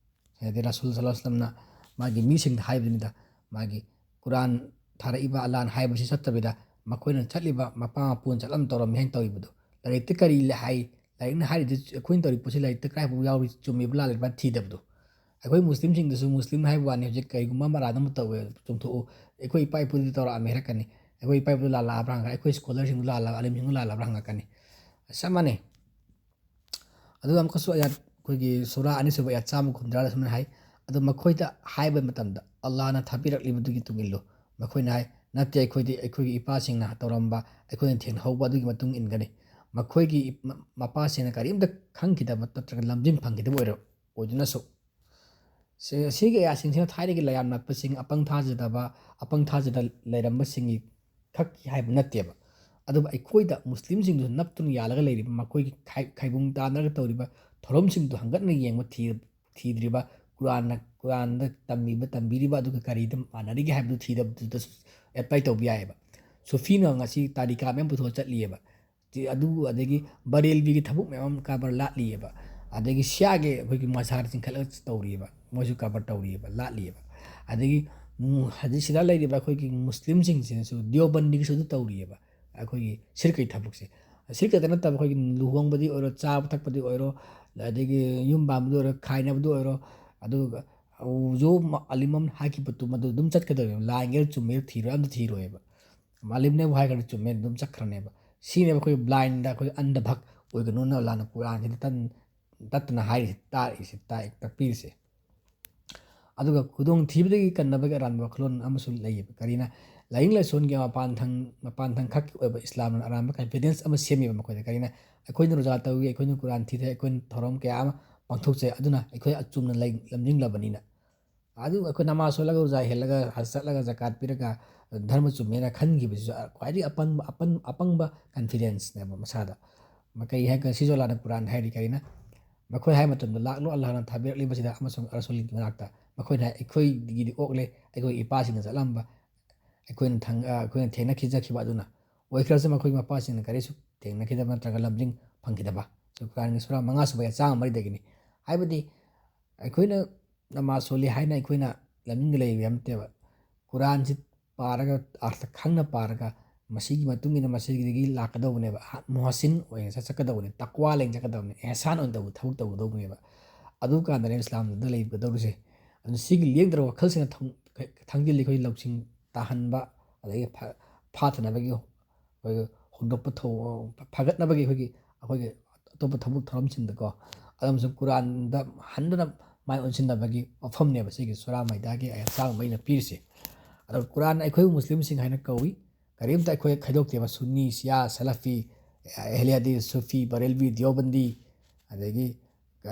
ꯍꯥꯏꯗꯤ ꯔꯁꯨꯜ ꯁꯜꯂꯜꯂꯥꯍꯨ ꯑꯂꯥꯏꯍꯤ ꯋꯥꯁꯜꯂꯝꯅ ꯃꯥꯒꯤ ꯃꯤꯁꯤꯡꯗ ꯍꯥꯏꯕꯅꯤꯗ, ꯃꯥꯒꯤ ꯀꯨꯔꯥꯟ ꯊꯥꯔꯛꯏꯕ ꯑꯜꯂꯥꯍꯅ ꯍꯥꯏꯕꯁꯤ ꯆꯠꯇꯕꯤꯗ, ꯃꯈꯣꯏꯅ ꯆꯠꯂꯤꯕ ꯃꯄꯥ ꯃꯄꯨꯅ ꯆꯠꯂꯝ ꯇꯧꯔꯝꯃꯤ ꯍꯥꯏꯅ ꯇꯧꯔꯤꯕꯗꯣ, ꯂꯥꯏꯔꯤꯛꯇ ꯀꯔꯤ ꯍꯥꯏ? ꯂꯥꯏꯔꯤꯛꯅ ꯍꯥꯏꯔꯤꯗꯨ, ꯑꯩꯈꯣꯏꯅ ꯇꯧꯔꯤ ꯄꯣꯠꯁꯤ ꯂꯥꯏꯔꯤꯛꯇ ꯀꯗꯥꯏꯐꯥꯎ ꯌꯥꯎꯔꯤ, ꯆꯨꯝꯃꯤꯕ ꯂꯥꯜꯂꯤꯕ ꯊꯤꯗꯕꯗꯣ꯫ ꯑꯩꯈꯣꯏ ꯃꯨꯁꯂꯤꯝꯁꯤꯡꯗꯁꯨ ꯃꯨꯁꯂꯤꯝ ꯍꯥꯏꯕ ꯋꯥꯅꯤ, ꯍꯧꯖꯤꯛ ꯀꯔꯤꯒꯨꯝꯕ ꯑꯃ ꯑꯔꯥꯟ ꯑꯃ ꯇꯧꯋꯦ, ꯆꯨꯝꯊꯣꯛꯎ, "ꯑꯩꯈꯣꯏ ꯏꯄꯥ ꯏꯄꯨꯗꯤ ꯇꯧꯔꯛꯑꯝꯃꯦ" ꯍꯥꯏꯔꯛꯀꯅꯤ, "ꯑꯩꯈꯣꯏ ꯏꯄꯥ ꯏꯄꯨꯗꯨ ꯂꯥꯜꯂꯛꯑꯕ꯭ꯔꯥ?" ꯍꯪꯉꯛꯀꯅꯤ, "ꯑꯩꯈꯣꯏ ꯁ꯭ꯀꯣꯂꯔꯁꯤꯡꯗꯨ ꯂꯥꯜꯂꯕ, ꯑꯥꯂꯤꯝꯁꯤꯡꯗꯨ ꯂꯥꯜꯂꯕ꯭ꯔꯥ?" ꯍꯪꯉꯛꯀꯅꯤ꯫ ꯆꯞ ꯃꯥꯟꯅꯩ꯫ ꯑꯗꯨꯒ ꯑꯃꯨꯛꯀꯁꯨ ꯑꯌꯥꯠ ꯑꯩꯈꯣꯏꯒꯤ ꯁꯨꯔꯥ ꯑꯅꯤꯁꯨꯕ ꯑꯌꯥꯠ ꯆꯥꯝꯃ ꯍꯨꯝꯐꯨꯇꯔꯥꯗ ꯁꯨꯃꯥꯏꯅ ꯍꯥꯏ, "ꯑꯗꯨ ꯃꯈꯣꯏꯗ ꯍꯥꯏꯕ ꯃꯇꯝꯗ ꯑꯜꯂꯥꯍꯅ ꯊꯥꯕꯤꯔꯛꯂꯤꯕꯗꯨꯒꯤ ꯇꯨꯡ ꯏꯜꯂꯨ"꯫ ꯃꯈꯣꯏꯅ ꯍꯥꯏ, "ꯅꯠꯇꯦ, ꯑꯩꯈꯣꯏꯗꯤ ꯑꯩꯈꯣꯏꯒꯤ ꯏꯄꯥꯁꯤꯡꯅ ꯇꯧꯔꯝꯕ, ꯑꯩꯈꯣꯏꯅ ꯊꯦꯡꯅꯍꯧꯕ ꯑꯗꯨꯒꯤ ꯃꯇꯨꯡ ꯏꯟꯒꯅꯤ"꯫ ꯃꯈꯣꯏꯒꯤ ꯏ-, ꯃ-, ꯃꯄꯥꯁꯤꯡꯅ ꯀꯔꯤꯝꯇ ꯈꯪꯈꯤꯗꯕ ꯅꯠꯇ꯭ꯔꯒ ꯂꯝꯖꯤꯡ ꯐꯪꯈꯤꯗꯕ ꯑꯣꯏꯔꯣ-, ꯑꯣꯏꯗꯨꯅꯁꯨ꯫ ꯁꯤ-, ꯁꯤꯒꯤ ꯑꯌꯥꯠꯁꯤꯡꯁꯤꯅ ꯊꯥꯏꯅꯒꯤ ꯂꯥꯏꯌꯥꯝꯅ ꯅꯠꯄꯁꯤꯡ, ꯑꯄꯪ ꯊꯥꯖꯗꯕ, ꯑꯄꯪ ꯊꯥꯖꯗ ꯂꯩꯔꯝꯕꯁꯤꯡꯒꯤ ꯈꯛꯀꯤ ꯍꯥꯏꯕ ꯅꯠꯇꯦꯕ꯫ ꯑꯗꯨꯕꯨ ꯑꯩꯈꯣꯏꯗ ꯃꯨꯁꯂꯤꯝꯁꯤꯡꯗꯨ ꯅꯞꯇꯨꯅ ꯌꯥꯜꯂꯒ ꯂꯩꯔꯤꯕ, ꯃꯈꯣꯏꯒꯤ ꯈꯥꯏ-, ꯈꯥꯏꯕꯨꯡ ꯇꯥꯟꯅꯔꯒ ꯇꯧꯔꯤꯕ ꯊꯧꯔꯝꯁꯤꯡꯗꯨ ꯍꯪꯒꯠꯅ ꯌꯦꯡꯕ ꯊꯤ-, ꯊꯤꯗ꯭ꯔꯤꯕ, ꯀꯨꯔꯥꯟꯅ, ꯀꯨꯔꯥꯟꯗ ꯇꯝꯃꯤꯕ, ꯇꯝꯕꯤꯔꯤꯕ ꯑꯗꯨꯒ ꯀꯔꯤꯗ ꯃꯥꯟꯅꯔꯤꯒꯦ ꯍꯥꯏꯕꯗꯨ ꯊꯤꯗꯕꯗꯨꯗꯁꯨ apply ꯇꯧꯕ ꯌꯥꯏꯑꯕ꯫ ꯁꯨꯐꯤꯅ ꯉꯁꯤ ꯇꯥꯔꯤꯀꯥ ꯃꯌꯥꯝ ꯄꯨꯊꯣꯛꯑ ꯆꯠꯂꯤꯑꯕ꯫ ꯇꯤ-, ꯑꯗꯨ, ꯑꯗꯒꯤ ꯕꯔꯦꯜꯕꯤꯒꯤ ꯊꯕꯛ ꯃꯌꯥꯝ ꯑꯃ ꯀꯔꯕꯥꯔ ꯂꯥꯠꯂꯤꯑꯕ꯫ ꯑꯗꯒꯤ ꯁꯤꯌꯥꯒꯤ ꯑꯩꯈꯣꯏꯒꯤ ꯃꯖꯥꯔ ꯆꯤꯡꯈꯠꯂꯒ ꯇꯧꯔꯤꯑꯕ, ꯃꯣꯏꯁꯨ ꯀꯔꯕꯥꯔ ꯇꯧꯔꯤꯑꯕ, ꯂꯥꯠꯂꯤꯑꯕ꯫ ꯑꯗꯒꯤ, ꯎꯝ, ꯍꯧꯖꯤꯛ ꯁꯤꯗ ꯂꯩꯔꯤꯕ ꯑꯩꯈꯣꯏꯒꯤ ꯃꯨꯁꯂꯤꯝꯁꯤꯡꯁꯤꯅꯁꯨ ꯗꯤꯑꯣꯕꯟꯗꯤꯒꯤꯁꯨ ꯑꯗꯨ ꯇꯧꯔꯤꯑꯕ, ꯑꯩꯈꯣꯏꯒꯤ ꯁꯤꯔꯛꯀꯤ ꯊꯕꯛꯁꯦ꯫ ꯁꯤꯔꯛ ꯈꯛꯇ ꯅꯠꯇꯕ, ꯑꯩꯈꯣꯏꯒꯤ ꯂꯨꯍꯣꯡꯕꯗꯤ ꯑꯣꯏꯔꯣ, ꯆꯥꯕ ꯊꯛꯄꯗꯤ ꯑꯣꯏꯔꯣ, ꯑꯗꯒꯤ ꯌꯨꯝ ꯄꯥꯟꯕꯗ ꯑꯣꯏꯔꯣ, ꯈꯥꯏꯅꯕꯗ ꯑꯣꯏꯔꯣ, ꯑꯗꯨꯒ ꯍꯧꯖꯤꯛ ꯑꯂꯤꯝ ꯑꯃꯅ ꯍꯥꯏꯈꯤꯕꯗꯨ ꯃꯗꯨ ꯑꯗꯨꯝ ꯆꯠꯀꯗꯧꯔꯤꯕ, ꯂꯥꯟꯒꯦꯔꯥ ꯆꯨꯝꯃꯦꯔꯥ ꯊꯤꯔꯣꯏ, ꯑꯝꯇ ꯊꯤꯔꯣꯏꯕ꯫ ꯑꯂꯤꯝꯅꯕꯨ ꯍꯥꯏꯈ꯭ꯔꯗꯤ ꯆꯨꯝꯃꯦ, ꯑꯗꯨꯝ ꯆꯠꯈ꯭ꯔꯅꯦꯕ꯫ ꯁꯤꯅꯦꯕ ꯑꯩꯈꯣꯏ ꯕ꯭ꯂꯥꯏꯟꯗ ꯑꯩꯈꯣꯏ ꯑꯟꯙ ꯚꯛ ꯑꯣꯏꯒꯅꯨꯅ ꯑꯂꯥꯍꯅ ꯀꯨꯔꯥꯟꯁꯤꯗ ꯇꯟ-, ꯇꯠꯇꯅ ꯍꯥꯏꯔꯤꯁꯦ, ꯇꯥꯛꯏꯁꯦ, ꯇꯥꯛ-, ꯇꯥꯛꯄꯤꯔꯤꯁꯦ꯫ ꯑꯗꯨꯒ ꯈꯨꯗꯣꯡꯊꯤꯕꯗꯒꯤ ꯀꯟꯅꯕꯒꯤ ꯑꯔꯥꯟꯕ ꯋꯥꯈꯜꯂꯣꯟ ꯑꯃꯁꯨ ꯂꯩꯌꯦꯕ꯫ ꯀꯔꯤꯅ? ꯂꯥꯏꯅꯤꯡ ꯂꯥꯏꯁꯣꯟꯒꯤ ꯃꯄꯥꯟ ꯊꯪ-, ꯃꯄꯥꯟ ꯊꯪ ꯈꯛꯀꯤ ꯑꯣꯏꯕ ꯏꯁꯂꯥꯝꯅ ꯑꯔꯥꯟꯕ ꯀꯟꯐꯤꯗꯦꯟꯁ ꯑꯃ ꯁꯦꯝꯃꯤꯕ ꯃꯈꯣꯏꯗ꯫ ꯀꯔꯤꯅ? ꯑꯩꯈꯣꯏꯅ ꯔꯣꯖꯥ ꯇꯧꯏ, ꯑꯩꯈꯣꯏꯅ ꯀꯨꯔꯥꯟ ꯊꯤꯊꯩ, ꯑꯩꯈꯣꯏꯅ ꯊꯧꯔꯝ ꯀꯌꯥ ꯑꯃ ꯄꯥꯡꯊꯣꯛꯆꯩ, ꯑꯗꯨꯅ ꯑꯩꯈꯣꯏ ꯑꯆꯨꯝꯅ ꯂꯩ-, ꯂꯝꯖꯤꯡꯂꯕꯅꯤꯅ꯫ ꯑꯗꯨ ꯑꯩꯈꯣꯏ ꯅꯃꯥꯖ ꯁꯣꯜꯂꯒ, ꯔꯣꯖꯥ ꯍꯦꯜꯂꯒ, ꯍꯖ ꯆꯠꯂꯒ, ꯖꯀꯥꯠ ꯄꯤꯔꯒ ꯙꯔꯃ ꯆꯨꯝꯃꯦꯅ ꯈꯟꯈꯤꯕꯁꯤꯁꯨ ꯈ꯭ꯋꯥꯏꯗꯒꯤ ꯑꯄꯪꯕ, ꯑꯄꯪ-, ꯑꯄꯪꯕ ꯀꯟꯐꯤꯗꯦꯟꯁꯅꯦꯕ ꯃꯁꯥꯗ꯫ ꯃ-, ꯀꯔꯤ ꯍꯥꯏ-, ꯁꯤꯁꯨ ꯑꯂꯥꯍꯅ ꯀꯨꯔꯥꯟ ꯍꯥꯏꯔꯤ꯫ ꯀꯔꯤꯅ? ꯃꯈꯣꯏ ꯍꯥꯏ ꯃꯇꯝꯗ ꯂꯥꯛꯂꯣ ꯑꯂꯥꯍꯅ ꯊꯥꯕꯤꯔꯛꯂꯤꯕꯁꯤꯗ ꯑꯃꯁꯨꯡ ꯔꯁꯨꯜꯒꯤ ꯃꯅꯥꯛꯇ꯫ ꯃꯈꯣꯏꯅ ꯍꯥꯏ, "ꯑꯩꯈꯣꯏꯒꯤꯗꯤ ꯑꯣꯛꯂꯦ, ꯑꯩꯈꯣꯏ ꯏꯄꯥꯁꯤꯡꯅ ꯆꯠꯂꯝꯕ, ꯑꯩꯈꯣꯏꯅ ꯊꯪ-, ꯑ, ꯑꯩꯈꯣꯏꯅ ꯊꯦꯡꯅꯈꯤꯖꯈꯤꯕ ꯑꯗꯨꯅ ꯑꯣꯏꯈ꯭ꯔꯁꯨ ꯃꯈꯣꯏꯒꯤ ꯃꯄꯥꯁꯤꯡꯅ ꯀꯔꯤꯁꯨ ꯊꯦꯡꯅꯈꯤꯗꯕ ꯅꯠꯇ꯭ꯔꯒ ꯂꯝꯖꯤꯡ ꯐꯪꯈꯤꯗꯕ"꯫ ꯁꯨꯔꯥ ꯀꯨꯔꯥꯟꯒꯤ ꯁꯨꯔꯥ ꯃꯉꯥ ꯁꯨꯕ ꯆꯥꯝꯃ ꯃꯔꯤꯗꯒꯤꯅꯤ꯫ ꯍꯥꯏꯕꯗꯤ ꯑꯩꯈꯣꯏꯅ ꯅꯃꯥꯖ ꯁꯣꯜꯂꯤ ꯍꯥꯏꯅ ꯑꯩꯈꯣꯏꯅ ꯂꯝꯖꯤꯡꯗ ꯂꯩꯕ ꯌꯥꯝ ꯅꯠꯇꯦꯕ꯫ ꯀꯨꯔꯥꯟꯁꯤ ꯄꯥꯔꯒ, ꯑꯥꯔꯊ ꯈꯪꯅ ꯄꯥꯔꯒ, ꯃꯁꯤꯒꯤ ꯃꯇꯨꯡ ꯏꯟꯅ ꯃꯁꯤꯗꯒꯤ ꯂꯥꯛꯀꯗꯧꯕꯅꯦꯕ꯫ ꯃꯨꯍꯁꯤꯟ ꯑꯣꯏꯅ ꯆꯠ-, ꯆꯠꯀꯗꯧꯕꯅꯦ, ꯇꯛꯋꯥ ꯂꯩꯅ ꯆꯠꯀꯗꯧꯕꯅꯦ, ꯑꯦꯍꯁꯥꯟ ꯑꯣꯏꯅ ꯇꯧꯕ ꯊꯕꯛ ꯇꯧꯒꯗꯧꯕꯅꯦꯕ꯫ ꯑꯗꯨ ꯀꯥꯟꯗꯅꯦ ꯏꯁꯂꯥꯝꯗ ꯂꯩꯒꯗꯧꯔꯤꯁꯦ꯫ ꯑꯗꯨꯅ ꯁꯤꯒꯤ ꯂꯦꯡꯗ꯭ꯔꯕ ꯋꯥꯈꯜꯁꯤꯅ ꯊꯪ-, ꯊꯪꯖꯤꯜꯂꯤ ꯑꯩꯈꯣꯏ ꯂꯧꯁꯤꯡ ꯇꯥꯍꯟꯕ, ꯑꯗꯒꯤ ꯐ-, ꯐꯥꯊꯅꯕꯒꯤ, ꯑꯩꯈꯣꯏꯒꯤ ꯍꯣꯡꯗꯣꯛꯄ ꯊꯧ-, ꯐꯒꯠꯅꯕꯒꯤ ꯑꯩꯈꯣꯏꯒꯤ, ꯑꯩꯈꯣꯏꯒꯤ ꯑꯇꯣꯞꯄ ꯊꯕꯛ ꯊꯧꯔꯝꯁꯤꯡꯗꯀꯣ꯫ ꯑꯗꯨꯝꯁꯨ ꯀꯨꯔꯥꯟꯗ ꯍꯟꯗꯨꯅ ꯃꯥꯏ ꯑꯣꯟꯁꯤꯟꯅꯕꯒꯤ ꯋꯥꯐꯝꯅꯦꯕ ꯁꯤꯒꯤ ꯁꯨꯔꯥ ꯃꯥꯏꯗꯥꯒꯤ ꯑꯌꯥꯠ ꯆꯥꯝꯃ ꯑꯩꯅ ꯄꯤꯔꯤꯁꯦ꯫ ꯑꯗꯣ ꯀꯨꯔꯥꯟ ꯑꯩꯈꯣꯏꯕꯨ ꯃꯨꯁꯂꯤꯝꯁꯤꯡ ꯍꯥꯏꯅ ꯀꯧꯏ꯫ ꯀꯔꯤꯝꯇ ꯑꯩꯈꯣꯏ ꯈꯥꯏꯗꯣꯛꯇꯦꯕ, ꯁꯨꯟꯅꯤ, ꯁꯤꯌꯥ, ꯁꯂꯐꯤ, ꯑꯍꯂꯦ ꯍꯗꯤꯁ, ꯁꯨꯐꯤ, ꯕꯔꯦꯜꯕꯤ, ꯗꯤꯌꯣꯕꯟꯗꯤ, ꯑꯗꯒꯤ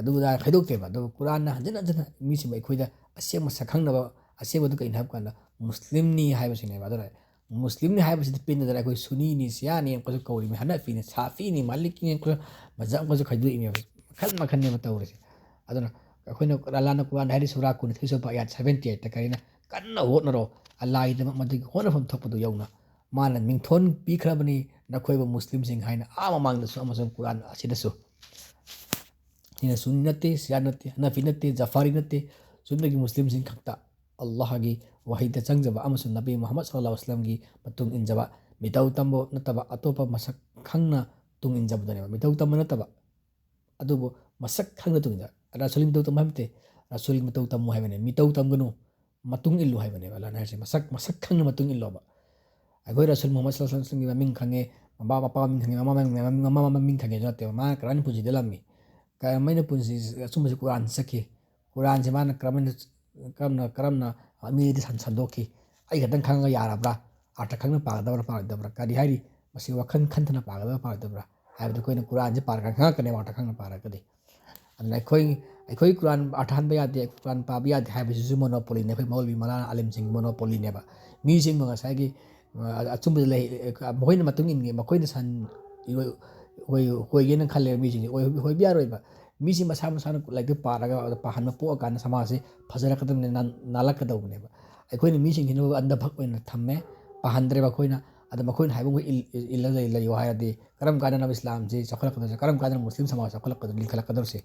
ꯑꯗꯨ ꯑꯗꯥ ꯈꯥꯏꯗꯣꯛꯇꯦꯕ꯫ ꯑꯗꯨꯒ ꯀꯨꯔꯥꯟꯅ ꯍꯟꯖꯤꯟ ꯍꯟꯖꯤꯟꯅ ꯃꯤꯁꯤꯡꯕꯨ ꯑꯩꯈꯣꯏꯗ ꯑꯁꯦꯡꯕ ꯁꯛꯈꯪꯅꯕ, ꯑꯁꯦꯡꯕꯗꯨ ꯀꯩꯅꯣ ꯍꯥꯏꯕ ꯀꯥꯟꯗ ꯃꯨꯁꯂꯤꯝꯅꯤ ꯍꯥꯏꯕꯁꯤꯅꯦꯕ꯫ ꯑꯗꯨꯅ ꯃꯨꯁꯂꯤꯝꯅꯤ ꯍꯥꯏꯕꯁꯤꯗꯤ ꯄꯦꯟꯗꯗꯅ ꯑꯩꯈꯣꯏ ꯁꯨꯅꯤꯅꯤ, ꯁꯤꯌꯥꯅꯤ ꯑꯃꯨꯛꯀꯁꯨ ꯀꯧꯔꯤꯃꯤ, ꯍꯅꯐꯤꯅꯤ, ꯁꯥꯐꯤꯅꯤ, ꯃꯥꯂꯤꯀꯤꯅꯤ ꯑꯃꯨꯛꯀꯁꯨ ꯃꯖꯍꯕ ꯑꯃꯨꯛꯀꯁꯨ ꯈꯥꯏꯗꯣꯛꯏꯃꯦꯕ꯫ ꯃꯈꯜ ꯃꯈꯜꯅꯦꯕ ꯇꯧꯔꯤꯁꯦ꯫ ꯑꯗꯨꯅ ꯑꯩꯈꯣꯏꯅ ꯑꯜꯂꯥꯍꯅ ꯀꯨꯔꯥꯟꯗ ꯍꯥꯏꯔꯤ ꯁꯨꯔꯥ ꯀꯨꯟꯅꯤꯊꯣꯏ ꯁꯨꯕ ꯑꯌꯥꯠ seventy eight ꯀꯔꯤꯅ? "ꯀꯟꯅ ꯍꯣꯠꯅꯔꯣ, ꯑꯜꯂꯥꯍꯒꯤꯗꯃꯛ ꯃꯗꯨꯒꯤ ꯍꯣꯠꯅꯐꯝ ꯊꯣꯛꯄꯗꯨ ꯌꯧꯅ꯫ ꯃꯥꯅ ꯃꯤꯡꯊꯣꯟ ꯄꯤꯈ꯭ꯔꯕꯅꯤ ꯅꯈꯣꯏꯕꯨ ꯃꯨꯁꯂꯤꯝꯁꯤꯡ ꯍꯥꯏꯅ ꯑꯥ ꯃꯃꯥꯡꯗꯁꯨ ꯑꯃꯁꯨꯡ ꯀꯨꯔꯥꯟ ꯑꯁꯤꯗꯁꯨ"꯫ ꯁꯤꯅ ꯁꯨꯟꯅꯤ ꯅꯠꯇꯦ, ꯁꯤꯌꯥ ꯅꯠꯇꯦ, ꯍꯅꯐꯤ ꯅꯠꯇꯦ, ꯖꯐꯥꯔꯤ ꯅꯠꯇꯦ, ꯆꯨꯝꯅꯒꯤ ꯃꯨꯁꯂꯤꯝꯁꯤꯡ ꯈꯛꯇ ꯑꯜꯂꯥꯍꯒꯤ ꯋꯥꯍꯩꯗ ꯆꯪꯖꯕ ꯑꯃꯁꯨꯡ ꯅꯕꯤ ꯃꯨꯍꯝꯃꯗ ꯁꯜꯂꯜꯂꯥꯍꯨ ꯑꯂꯥꯏꯍꯤ ꯋꯥꯁꯜꯂꯝꯒꯤ ꯃꯇꯨꯡ ꯏꯟꯖꯕ, ꯃꯤꯇꯧ ꯇꯝꯕ ꯅꯠꯇꯕ ꯑꯇꯣꯞꯄ ꯃꯁꯛ ꯈꯪꯅ ꯇꯨꯡ ꯏꯟꯖꯕꯗꯨꯅꯦꯕ꯫ ꯃꯤꯇꯧ ꯇꯝꯕ ꯅꯠꯇꯕ, ꯑꯗꯨꯕꯨ ꯃꯁꯛ ꯈꯪꯅ ꯇꯨꯡ ꯏꯟꯖ-, ꯔꯁꯨꯜꯒꯤ ꯃꯇꯧ ꯇꯝꯕ ꯍꯥꯏꯕ ꯅꯠꯇꯦ, ꯔꯁꯨꯜꯒꯤ ꯃꯇꯧ ꯇꯝꯃꯨ ꯍꯥꯏꯕꯅꯦ, ꯃꯤꯇꯧ ꯇꯝꯒꯅꯨ, ꯃꯇꯨꯡ ꯏꯜꯂꯨ ꯍꯥꯏꯕꯅꯦꯕ ꯑꯜꯂꯥꯍꯅ ꯍꯥꯏꯔꯤꯁꯦ꯫ ꯃꯁꯛ, ꯃꯁꯛ ꯈꯪꯅ ꯃꯇꯨꯡ ꯏꯜꯂꯣꯕ꯫ ꯑꯩꯈꯣꯏ ꯔꯁꯨꯜ ꯃꯨꯍꯝꯃꯗ ꯁꯜꯂꯜꯂꯥꯍꯨ ꯑꯂꯥꯏꯍꯤ ꯋꯥꯁꯜꯂꯝꯒꯤ ꯃꯃꯤꯡ ꯈꯪꯉꯦ, ꯃꯄꯥ ꯃꯄꯥ ꯃꯃꯤꯡ ꯈꯪꯉꯦ, ꯃꯃꯥ ꯃꯃꯤꯡ, ꯃꯃꯥ ꯃꯃꯤꯡ ꯈꯪꯉꯦ ꯑꯗꯨ ꯅꯠꯇꯦꯕ꯫ ꯃꯥꯅ ꯀꯔꯝꯍꯥꯏꯅ ꯄꯨꯟꯁꯤꯗ ꯂꯝꯃꯤ? ꯀꯔꯝꯍꯥꯏꯅ ꯄꯨꯟꯁꯤ ꯑꯆꯨꯝꯕꯁꯤ ꯀꯨꯔꯥꯟ ꯆꯠꯈꯤ? ꯀꯨꯔꯥꯟꯁꯦ ꯃꯥꯅ ꯀꯔꯝꯍꯥꯏꯅ, ꯀꯔꯝꯅ, ꯀꯔꯝꯅ ꯃꯤꯗꯤ ꯁꯟ-, ꯁꯟꯗꯣꯛꯈꯤ? ꯑꯩ ꯈꯛꯇꯪ ꯈꯪꯉꯒ ꯌꯥꯔꯕ꯭ꯔꯥ? ꯑꯥꯔꯊ ꯈꯪꯅ ꯄꯥꯒꯗꯕ꯭ꯔꯥ, ꯄꯥꯔꯣꯏꯗꯕ꯭ꯔꯥ? ꯀꯔꯤ ꯍꯥꯏꯔꯤ? ꯃꯁꯤ ꯋꯥꯈꯜ ꯈꯟꯊꯅ ꯄꯥꯒꯗꯕ꯭ꯔꯥ, ꯄꯥꯔꯣꯏꯗꯕ꯭ꯔꯥ ꯍꯥꯏꯕꯗꯨ ꯑꯩꯈꯣꯏꯅ ꯀꯨꯔꯥꯟꯁꯦ ꯄꯥꯔꯀꯥꯟꯗ ꯈꯪꯉꯛꯀꯅꯦꯕ, ꯑꯥꯔꯊ ꯈꯪꯅ ꯄꯥꯔꯒꯗꯤ꯫ ꯑꯗꯨꯅ ꯑꯩꯈꯣꯏ, ꯑꯩꯈꯣꯏ ꯀꯨꯔꯥꯟ ꯑꯥꯔꯊ ꯍꯟꯕ ꯌꯥꯗꯦ, ꯀꯨꯔꯥꯟ ꯄꯥꯕ ꯌꯥꯗꯦ ꯍꯥꯏꯕꯁꯤꯁꯨ ꯃꯣꯅꯣꯄꯣꯂꯤꯅꯤ, ꯑꯩꯈꯣꯏ ꯃꯧꯂꯕꯤ ꯃꯂꯥꯅ ꯑꯥꯂꯤꯝꯁꯤꯡꯒꯤ ꯃꯣꯅꯣꯄꯣꯂꯤꯅꯦꯕ꯫ ꯃꯤꯁꯤꯡꯕꯨ ꯉꯁꯥꯏꯒꯤ, ꯑ, ꯑꯆꯨꯝꯕꯗ ꯂꯩ, ꯑ, ꯃꯈꯣꯏꯅ ꯃꯇꯨꯡ ꯏꯟꯒꯦ, ꯃꯈꯣꯏꯅ ꯁꯟ ꯏꯔꯣꯏ-, ꯑꯣꯏ-, ꯑꯣꯏꯒꯦꯅ ꯈꯜꯂꯦꯕ ꯃꯤꯁꯤꯡꯁꯦ꯫ ꯑꯣꯏ-, ꯑꯣꯏꯕ ꯌꯥꯔꯣꯏꯕ꯫ ꯃꯤꯁꯤ ꯃꯁꯥ ꯃꯁꯥꯅ ꯂꯥꯏꯔꯤꯛꯇꯨ ꯄꯥꯔꯒ, ꯄꯥꯍꯟꯕ ꯄꯣꯛꯑꯀꯥꯟꯗ ꯁꯃꯥꯖꯁꯤ ꯐꯖꯔꯛꯀꯗꯕꯅꯤ, ꯅꯥꯟ-, ꯅꯥꯜꯂꯛꯀꯗꯧꯕꯅꯦꯕ꯫ ꯑꯩꯈꯣꯏꯅ ꯃꯤꯁꯤꯡꯁꯤꯅꯕꯨ ꯑꯟꯙ ꯚꯛ ꯑꯣꯏꯅ ꯊꯝꯃꯦ, ꯄꯥꯍꯟꯗ꯭ꯔꯦꯕ ꯑꯩꯈꯣꯏꯅ꯫ ꯑꯗ ꯃꯈꯣꯏꯅ ꯍꯥꯏꯕ ꯃꯈꯩ ꯏꯜ-, ꯏꯜ-, ꯏꯜꯂ ꯂꯩ-, ꯂꯩꯌꯣ ꯍꯥꯏꯔꯗꯤ ꯀꯔꯝ ꯀꯥꯟꯗꯅꯣ ꯏꯁꯂꯥꯝꯁꯤ ꯆꯥꯎꯈꯠꯂꯛꯀꯗꯧꯔꯤꯁꯦ? ꯀꯔꯝ ꯀꯥꯟꯗꯅꯣ ꯃꯨꯁꯂꯤꯝ ꯁꯃꯥꯖ ꯆꯥꯎꯈꯠꯂꯛꯀꯗꯧ-, ꯂꯤꯡꯈꯠꯂꯛꯀꯗꯧꯔꯤꯁꯦ?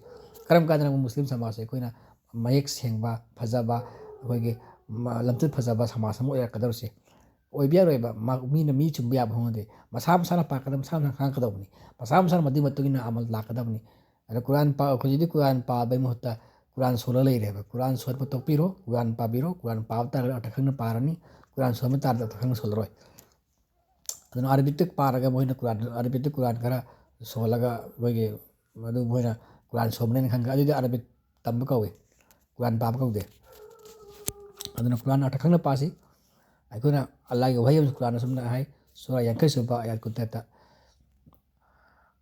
ꯀꯔꯝ ꯀꯥꯟꯗꯅꯣ ꯃꯨꯁꯂꯤꯝ ꯁꯃꯥꯖꯁꯦ ꯑꯩꯈꯣꯏꯅ ꯃꯌꯦꯛ ꯁꯦꯡꯕ, ꯐꯖꯕ, ꯑꯩꯈꯣꯏꯒꯤ ꯃ-, ꯂꯝꯆꯠ ꯐꯖꯕ ꯁꯃꯥꯖ ꯑꯃ ꯑꯣꯏꯔꯛꯀꯗꯧꯔꯤꯁꯦ? ꯑꯣꯏꯕ ꯌꯥꯔꯣꯏꯕ꯫ ꯃꯥ-, ꯃꯤꯅ ꯃꯤ ꯆꯨꯝꯕ ꯌꯥꯕ ꯍꯧꯅꯗꯦ꯫ ꯃꯁꯥ ꯃꯁꯥꯅ ꯄꯥꯔꯛꯀꯗꯕ, ꯃꯁꯥ ꯃꯁꯥꯅ ꯈꯪꯉꯛꯀꯗꯧꯕꯅꯤ꯫ ꯃꯁꯥ ꯃꯁꯥꯅ ꯃꯗꯨꯒꯤ ꯃꯇꯨꯡ ꯏꯟꯅ ꯑꯃꯜ ꯂꯥꯛꯀꯗꯕꯅꯤ꯫ ꯑꯗ ꯀꯨꯔꯥꯟ ꯄꯥ-, ꯍꯧꯖꯤꯛꯇꯤ ꯀꯨꯔꯥꯟ ꯄꯥꯕꯩ ꯃꯍꯨꯠꯇ ꯀꯨꯔꯥꯟ ꯁꯣꯜꯂ ꯂꯩꯔꯦꯕ꯫ ꯀꯨꯔꯥꯟ ꯁꯣꯟꯕ ꯇꯣꯛꯄꯤꯔꯣ, ꯀꯨꯔꯥꯟ ꯄꯥꯕꯤꯔꯣ, ꯀꯨꯔꯥꯟ ꯄꯥꯕ ꯇꯥꯔꯒꯗꯤ ꯑꯥꯔꯊ ꯈꯪꯅ ꯄꯥꯔꯅꯤ, ꯀꯨꯔꯥꯟ ꯁꯣꯟꯕ ꯇꯥꯔꯒꯗꯤ ꯑꯥꯔꯊ ꯈꯪꯅ ꯁꯣꯜꯂꯔꯣꯏ꯫ ꯑꯗꯨꯅ ꯑꯥꯔꯕꯤꯛꯇ ꯄꯥꯔꯒ ꯃꯣꯏꯅ ꯀꯨꯔꯥꯟ, ꯑꯥꯔꯕꯤꯛꯇ ꯀꯨꯔꯥꯟ ꯈꯔ ꯁꯣꯜꯂꯒ ꯑꯩꯈꯣꯏꯒꯤ ꯃꯗꯨ ꯃꯣꯏꯅ ꯀꯨꯔꯥꯟ ꯁꯣꯟꯕꯅꯦꯅ ꯈꯟꯈ꯭ꯔꯦ, ꯑꯗꯨꯗꯤ ꯑꯥꯔꯕꯤꯛ ꯇꯝꯕ ꯀꯧꯏ, ꯀꯨꯔꯥꯟ ꯄꯥꯕ ꯀꯧꯗꯦ꯫ ꯑꯗꯨꯅ ꯀꯨꯔꯥꯟ ꯑꯥꯔꯊ ꯈꯪꯅ ꯄꯥꯁꯤ꯫ ꯑꯩꯈꯣꯏꯅ ꯑꯜꯂꯥꯍꯒꯤ ꯋꯥꯍꯩ ꯑꯃꯁꯨ ꯀꯨꯔꯥꯟ ꯑꯁꯨꯝꯅ ꯍꯥꯏ, ꯁꯨꯔꯥ ꯌꯥꯡꯈꯩ ꯁꯨꯕ ꯑꯌꯥꯠ ꯀꯨꯟꯇꯔꯦꯠꯇ,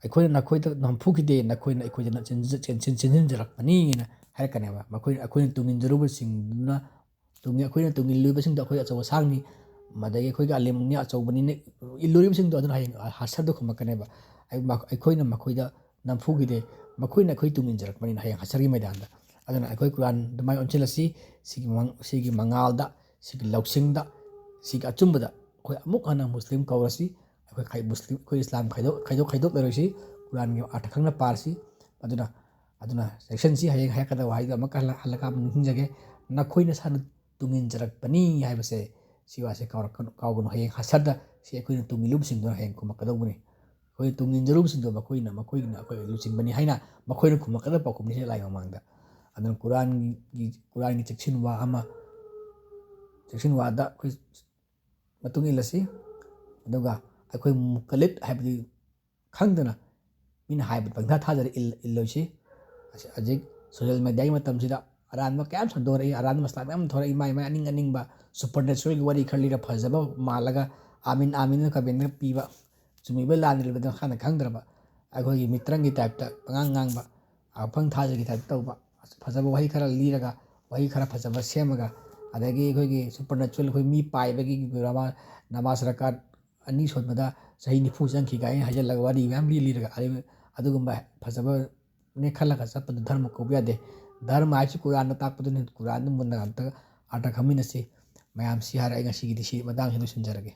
"ꯑꯩꯈꯣꯏꯅ ꯅꯈꯣꯏꯗ ꯅꯝꯐꯨꯈꯤꯗꯦ, ꯅꯈꯣꯏꯅ ꯑꯩꯈꯣꯏꯗ ꯆꯦꯟꯁꯤꯟ-, ꯆꯦꯟꯁꯤꯟ-, ꯆꯦꯟꯁꯤꯟꯖꯔꯛꯄꯅꯤꯅ" ꯍꯥꯏꯔꯛꯀꯅꯦꯕ꯫ ꯃꯈꯣꯏ, ꯑꯩꯈꯣꯏꯅ ꯇꯨꯡ ꯏꯟꯖꯔꯨꯕꯁꯤꯡꯗꯨꯅ, ꯇꯨꯡ-, ꯑꯩꯈꯣꯏꯅ ꯇꯨꯡ ꯏꯜꯂꯨꯔꯤꯕꯁꯤꯡꯗꯣ ꯑꯩꯈꯣꯏ ꯑꯆꯧ ꯑꯁꯥꯡꯅꯤ, ꯃꯗꯒꯤ ꯑꯩꯈꯣꯏꯒꯤ ꯑꯂꯤꯝꯅꯤ, ꯑꯆꯧꯕꯅꯤꯅ ꯏꯜꯂꯨꯔꯤꯕꯁꯤꯡꯗꯣ ꯑꯗꯨꯅ ꯍꯌꯦꯡ ꯍꯁꯔꯗ ꯈꯨꯝꯃꯛꯀꯅꯦꯕ꯫ ꯑꯩ-, ꯃ-, ꯑꯩꯈꯣꯏꯅ ꯃꯈꯣꯏꯗ ꯅꯝꯐꯨꯈꯤꯗꯦ, ꯃꯈꯣꯏꯅ ꯑꯩꯈꯣꯏ ꯇꯨꯡ ꯏꯟꯖꯔꯛꯄꯅꯤꯅ ꯍꯌꯦꯡ ꯍꯁꯔꯒꯤ ꯃꯩꯗꯥꯟꯗ꯫ ꯑꯗꯨꯅ ꯑꯩꯈꯣꯏ ꯀꯨꯔꯥꯟ ꯑꯗꯨꯃꯥꯏꯅ ꯑꯣꯟꯁꯤꯜꯂꯁꯤ, ꯁꯤꯒꯤ ꯃꯪ-, ꯁꯤꯒꯤ ꯃꯉꯥꯜꯗ, ꯁꯤꯒꯤ ꯂꯧꯁꯤꯡꯗ, ꯁꯤꯒꯤ ꯑꯆꯨꯝꯕꯗ ꯑꯩꯈꯣꯏ ꯑꯃꯨꯛ ꯍꯟꯅ ꯃꯨꯁꯂꯤꯝ ꯀꯧꯔꯁꯤ꯫ ꯑꯩꯈꯣꯏ ꯈꯥꯏ-, ꯃꯨꯁꯂꯤꯝ, ꯑꯩꯈꯣꯏ ꯏꯁꯂꯥꯝ ꯈꯥꯏꯗꯣꯛ, ꯈꯥꯏꯗꯣꯛ, ꯈꯥꯏꯗꯣꯛꯂꯔꯣꯏꯁꯤ꯫ ꯀꯨꯔꯥꯟꯒꯤ ꯑꯥꯔꯊ ꯈꯪꯅ ꯄꯥꯔꯁꯤ꯫ ꯑꯗꯨꯅ, ꯑꯗꯨꯅ ꯆꯦꯛꯁꯤꯟꯁꯤ꯫ ꯍꯌꯦꯡ ꯍꯥꯏꯔꯛꯀꯗꯕ ꯋꯥꯍꯩꯗꯣ ꯑꯃꯨꯛꯀ ꯍꯜꯂ-, ꯍꯜꯂꯀꯥꯟꯗ ꯅꯤꯡꯁꯤꯡꯖꯒꯦ꯫ "ꯅꯈꯣꯏ ꯅꯁꯥꯅ ꯇꯨꯡ ꯏꯟꯖꯔꯛꯄꯅꯤ" ꯍꯥꯏꯕꯁꯦ, ꯁꯤ ꯋꯥꯁꯦ ꯀꯥꯎꯔꯛꯀꯅꯨ, ꯀꯥꯎꯒꯅꯨ꯫ ꯍꯌꯦꯡ ꯍꯁꯔꯗ ꯁꯤ ꯑꯩꯈꯣꯏꯅ ꯇꯨꯡ ꯏꯜꯂꯨꯕꯁꯤꯡꯗꯨꯅ ꯍꯌꯦꯡ ꯈꯨꯝꯃꯛꯀꯗꯧꯕꯅꯤ꯫ ꯑꯩꯈꯣꯏ ꯇꯨꯡ ꯏꯟꯖꯔꯨꯕꯁꯤꯡꯗꯣ ꯃꯈꯣꯏꯅ, ꯃꯈꯣꯏꯅ ꯑꯩꯈꯣꯏ ꯂꯨꯆꯤꯡꯕꯅꯤ ꯍꯥꯏꯅ ꯃꯈꯣꯏꯅ ꯈꯨꯝꯃꯛꯀꯗꯕ ꯄꯥꯎꯈꯨꯝꯅꯤ ꯁꯤ ꯂꯥꯏ ꯃꯃꯥꯡꯗ꯫ ꯑꯗꯨꯅ ꯀꯨꯔꯥꯟꯒꯤ, ꯀꯨꯔꯥꯟꯒꯤ ꯆꯦꯛꯁꯤꯟ ꯋꯥ ꯑꯃ, ꯆꯦꯛꯁꯤꯟ ꯋꯥꯗ ꯑꯩꯈꯣꯏ ꯃꯇꯨꯡ ꯏꯜꯂꯁꯤ꯫ ꯑꯗꯨꯒ ꯑꯩꯈꯣꯏ ꯃꯨꯀꯂꯤꯠ ꯍꯥꯏꯕꯗꯤ ꯈꯪꯗꯅ ꯃꯤꯅ ꯍꯥꯏꯕꯗ ꯄꯪꯊꯥ ꯊꯥꯖꯔ ꯏꯜ-, ꯏꯜꯂꯣꯏꯁꯤ꯫ ꯑꯁ-, ꯍꯧꯖꯤꯛ social mediaꯒꯤ ꯃꯇꯝꯁꯤꯗ ꯑꯔꯥꯟꯕ ꯀꯌꯥꯝ ꯁꯟꯗꯣꯔꯛꯏ, ꯑꯔꯥꯟꯕ ꯃꯁꯂꯥ ꯃꯌꯥꯝ ꯊꯣꯔꯛꯏ, ꯃꯥꯏ ꯃꯥꯏ ꯑꯅꯤꯡ ꯑꯅꯤꯡꯕ supernaturalꯒꯤ ꯋꯥꯔꯤ ꯈꯔ ꯂꯤꯔ ꯐꯖꯕ ꯃꯥꯜꯂꯒ ꯑꯥꯃꯤꯟ ꯑꯥꯃꯤꯟꯅ comment ꯄꯤꯕ, ꯆꯨꯝꯃꯤꯕ ꯂꯥꯟꯅꯔꯤꯕꯗꯣ ꯃꯁꯥꯅ ꯈꯪꯗ꯭ꯔꯕ, ꯑꯩꯈꯣꯏꯒꯤ ꯃꯤꯇ꯭ꯔꯪꯒꯤ typeꯇ ꯄꯉꯥꯡ ꯉꯥꯡꯕ, ꯑꯐꯪ ꯊꯥꯖꯒꯤ typeꯇ ꯇꯧꯕ, ꯐꯖꯕ ꯋꯥꯍꯩ ꯈꯔ ꯂꯤꯔꯒ, ꯋꯥꯍꯩ ꯈꯔ ꯐꯖꯕ ꯁꯦꯝꯃꯒ, ꯑꯗꯒꯤ ꯑꯩꯈꯣꯏꯒꯤ supernatural ꯑꯩꯈꯣꯏ ꯃꯤ ꯄꯥꯏꯕꯒꯤ ꯅꯃꯥ-, ꯅꯃꯥꯖ ꯔꯀꯥꯠ ꯑꯅꯤ ꯁꯣꯟꯕꯗ ꯆꯍꯤ ꯅꯤꯐꯨ ꯆꯪꯈꯤ ꯀꯥꯏꯅ ꯍꯥꯏꯖꯤꯜꯂꯒ ꯋꯥꯔꯤ ꯃꯌꯥꯝ ꯂꯤ ꯂꯤꯔꯒ ꯑꯗꯨ-, ꯑꯗꯨꯒꯨꯝꯕ ꯐꯖꯕꯅꯦ ꯈꯜꯂꯒ ꯆꯠꯄꯗꯨ ꯙꯔꯃ ꯀꯧꯕ ꯌꯥꯗꯦ꯫ ꯙꯔꯃ ꯍꯥꯏꯁꯤ ꯀꯨꯔꯥꯟꯗ ꯇꯥꯛꯄꯗꯨꯅꯤ, ꯀꯨꯔꯥꯟꯗ ꯃꯨꯟꯅ ꯑꯝꯇ ꯑꯥꯔꯊ ꯈꯪꯃꯤꯟꯅꯁꯤ꯫ ꯃꯌꯥꯝ ꯁꯤ ꯍꯥꯏꯔ ꯑꯩ ꯉꯁꯤꯒꯤꯗꯤ ꯁꯤ ꯃꯇꯥꯡꯁꯤ ꯂꯣꯏꯁꯤꯟꯖꯔꯒꯦ꯫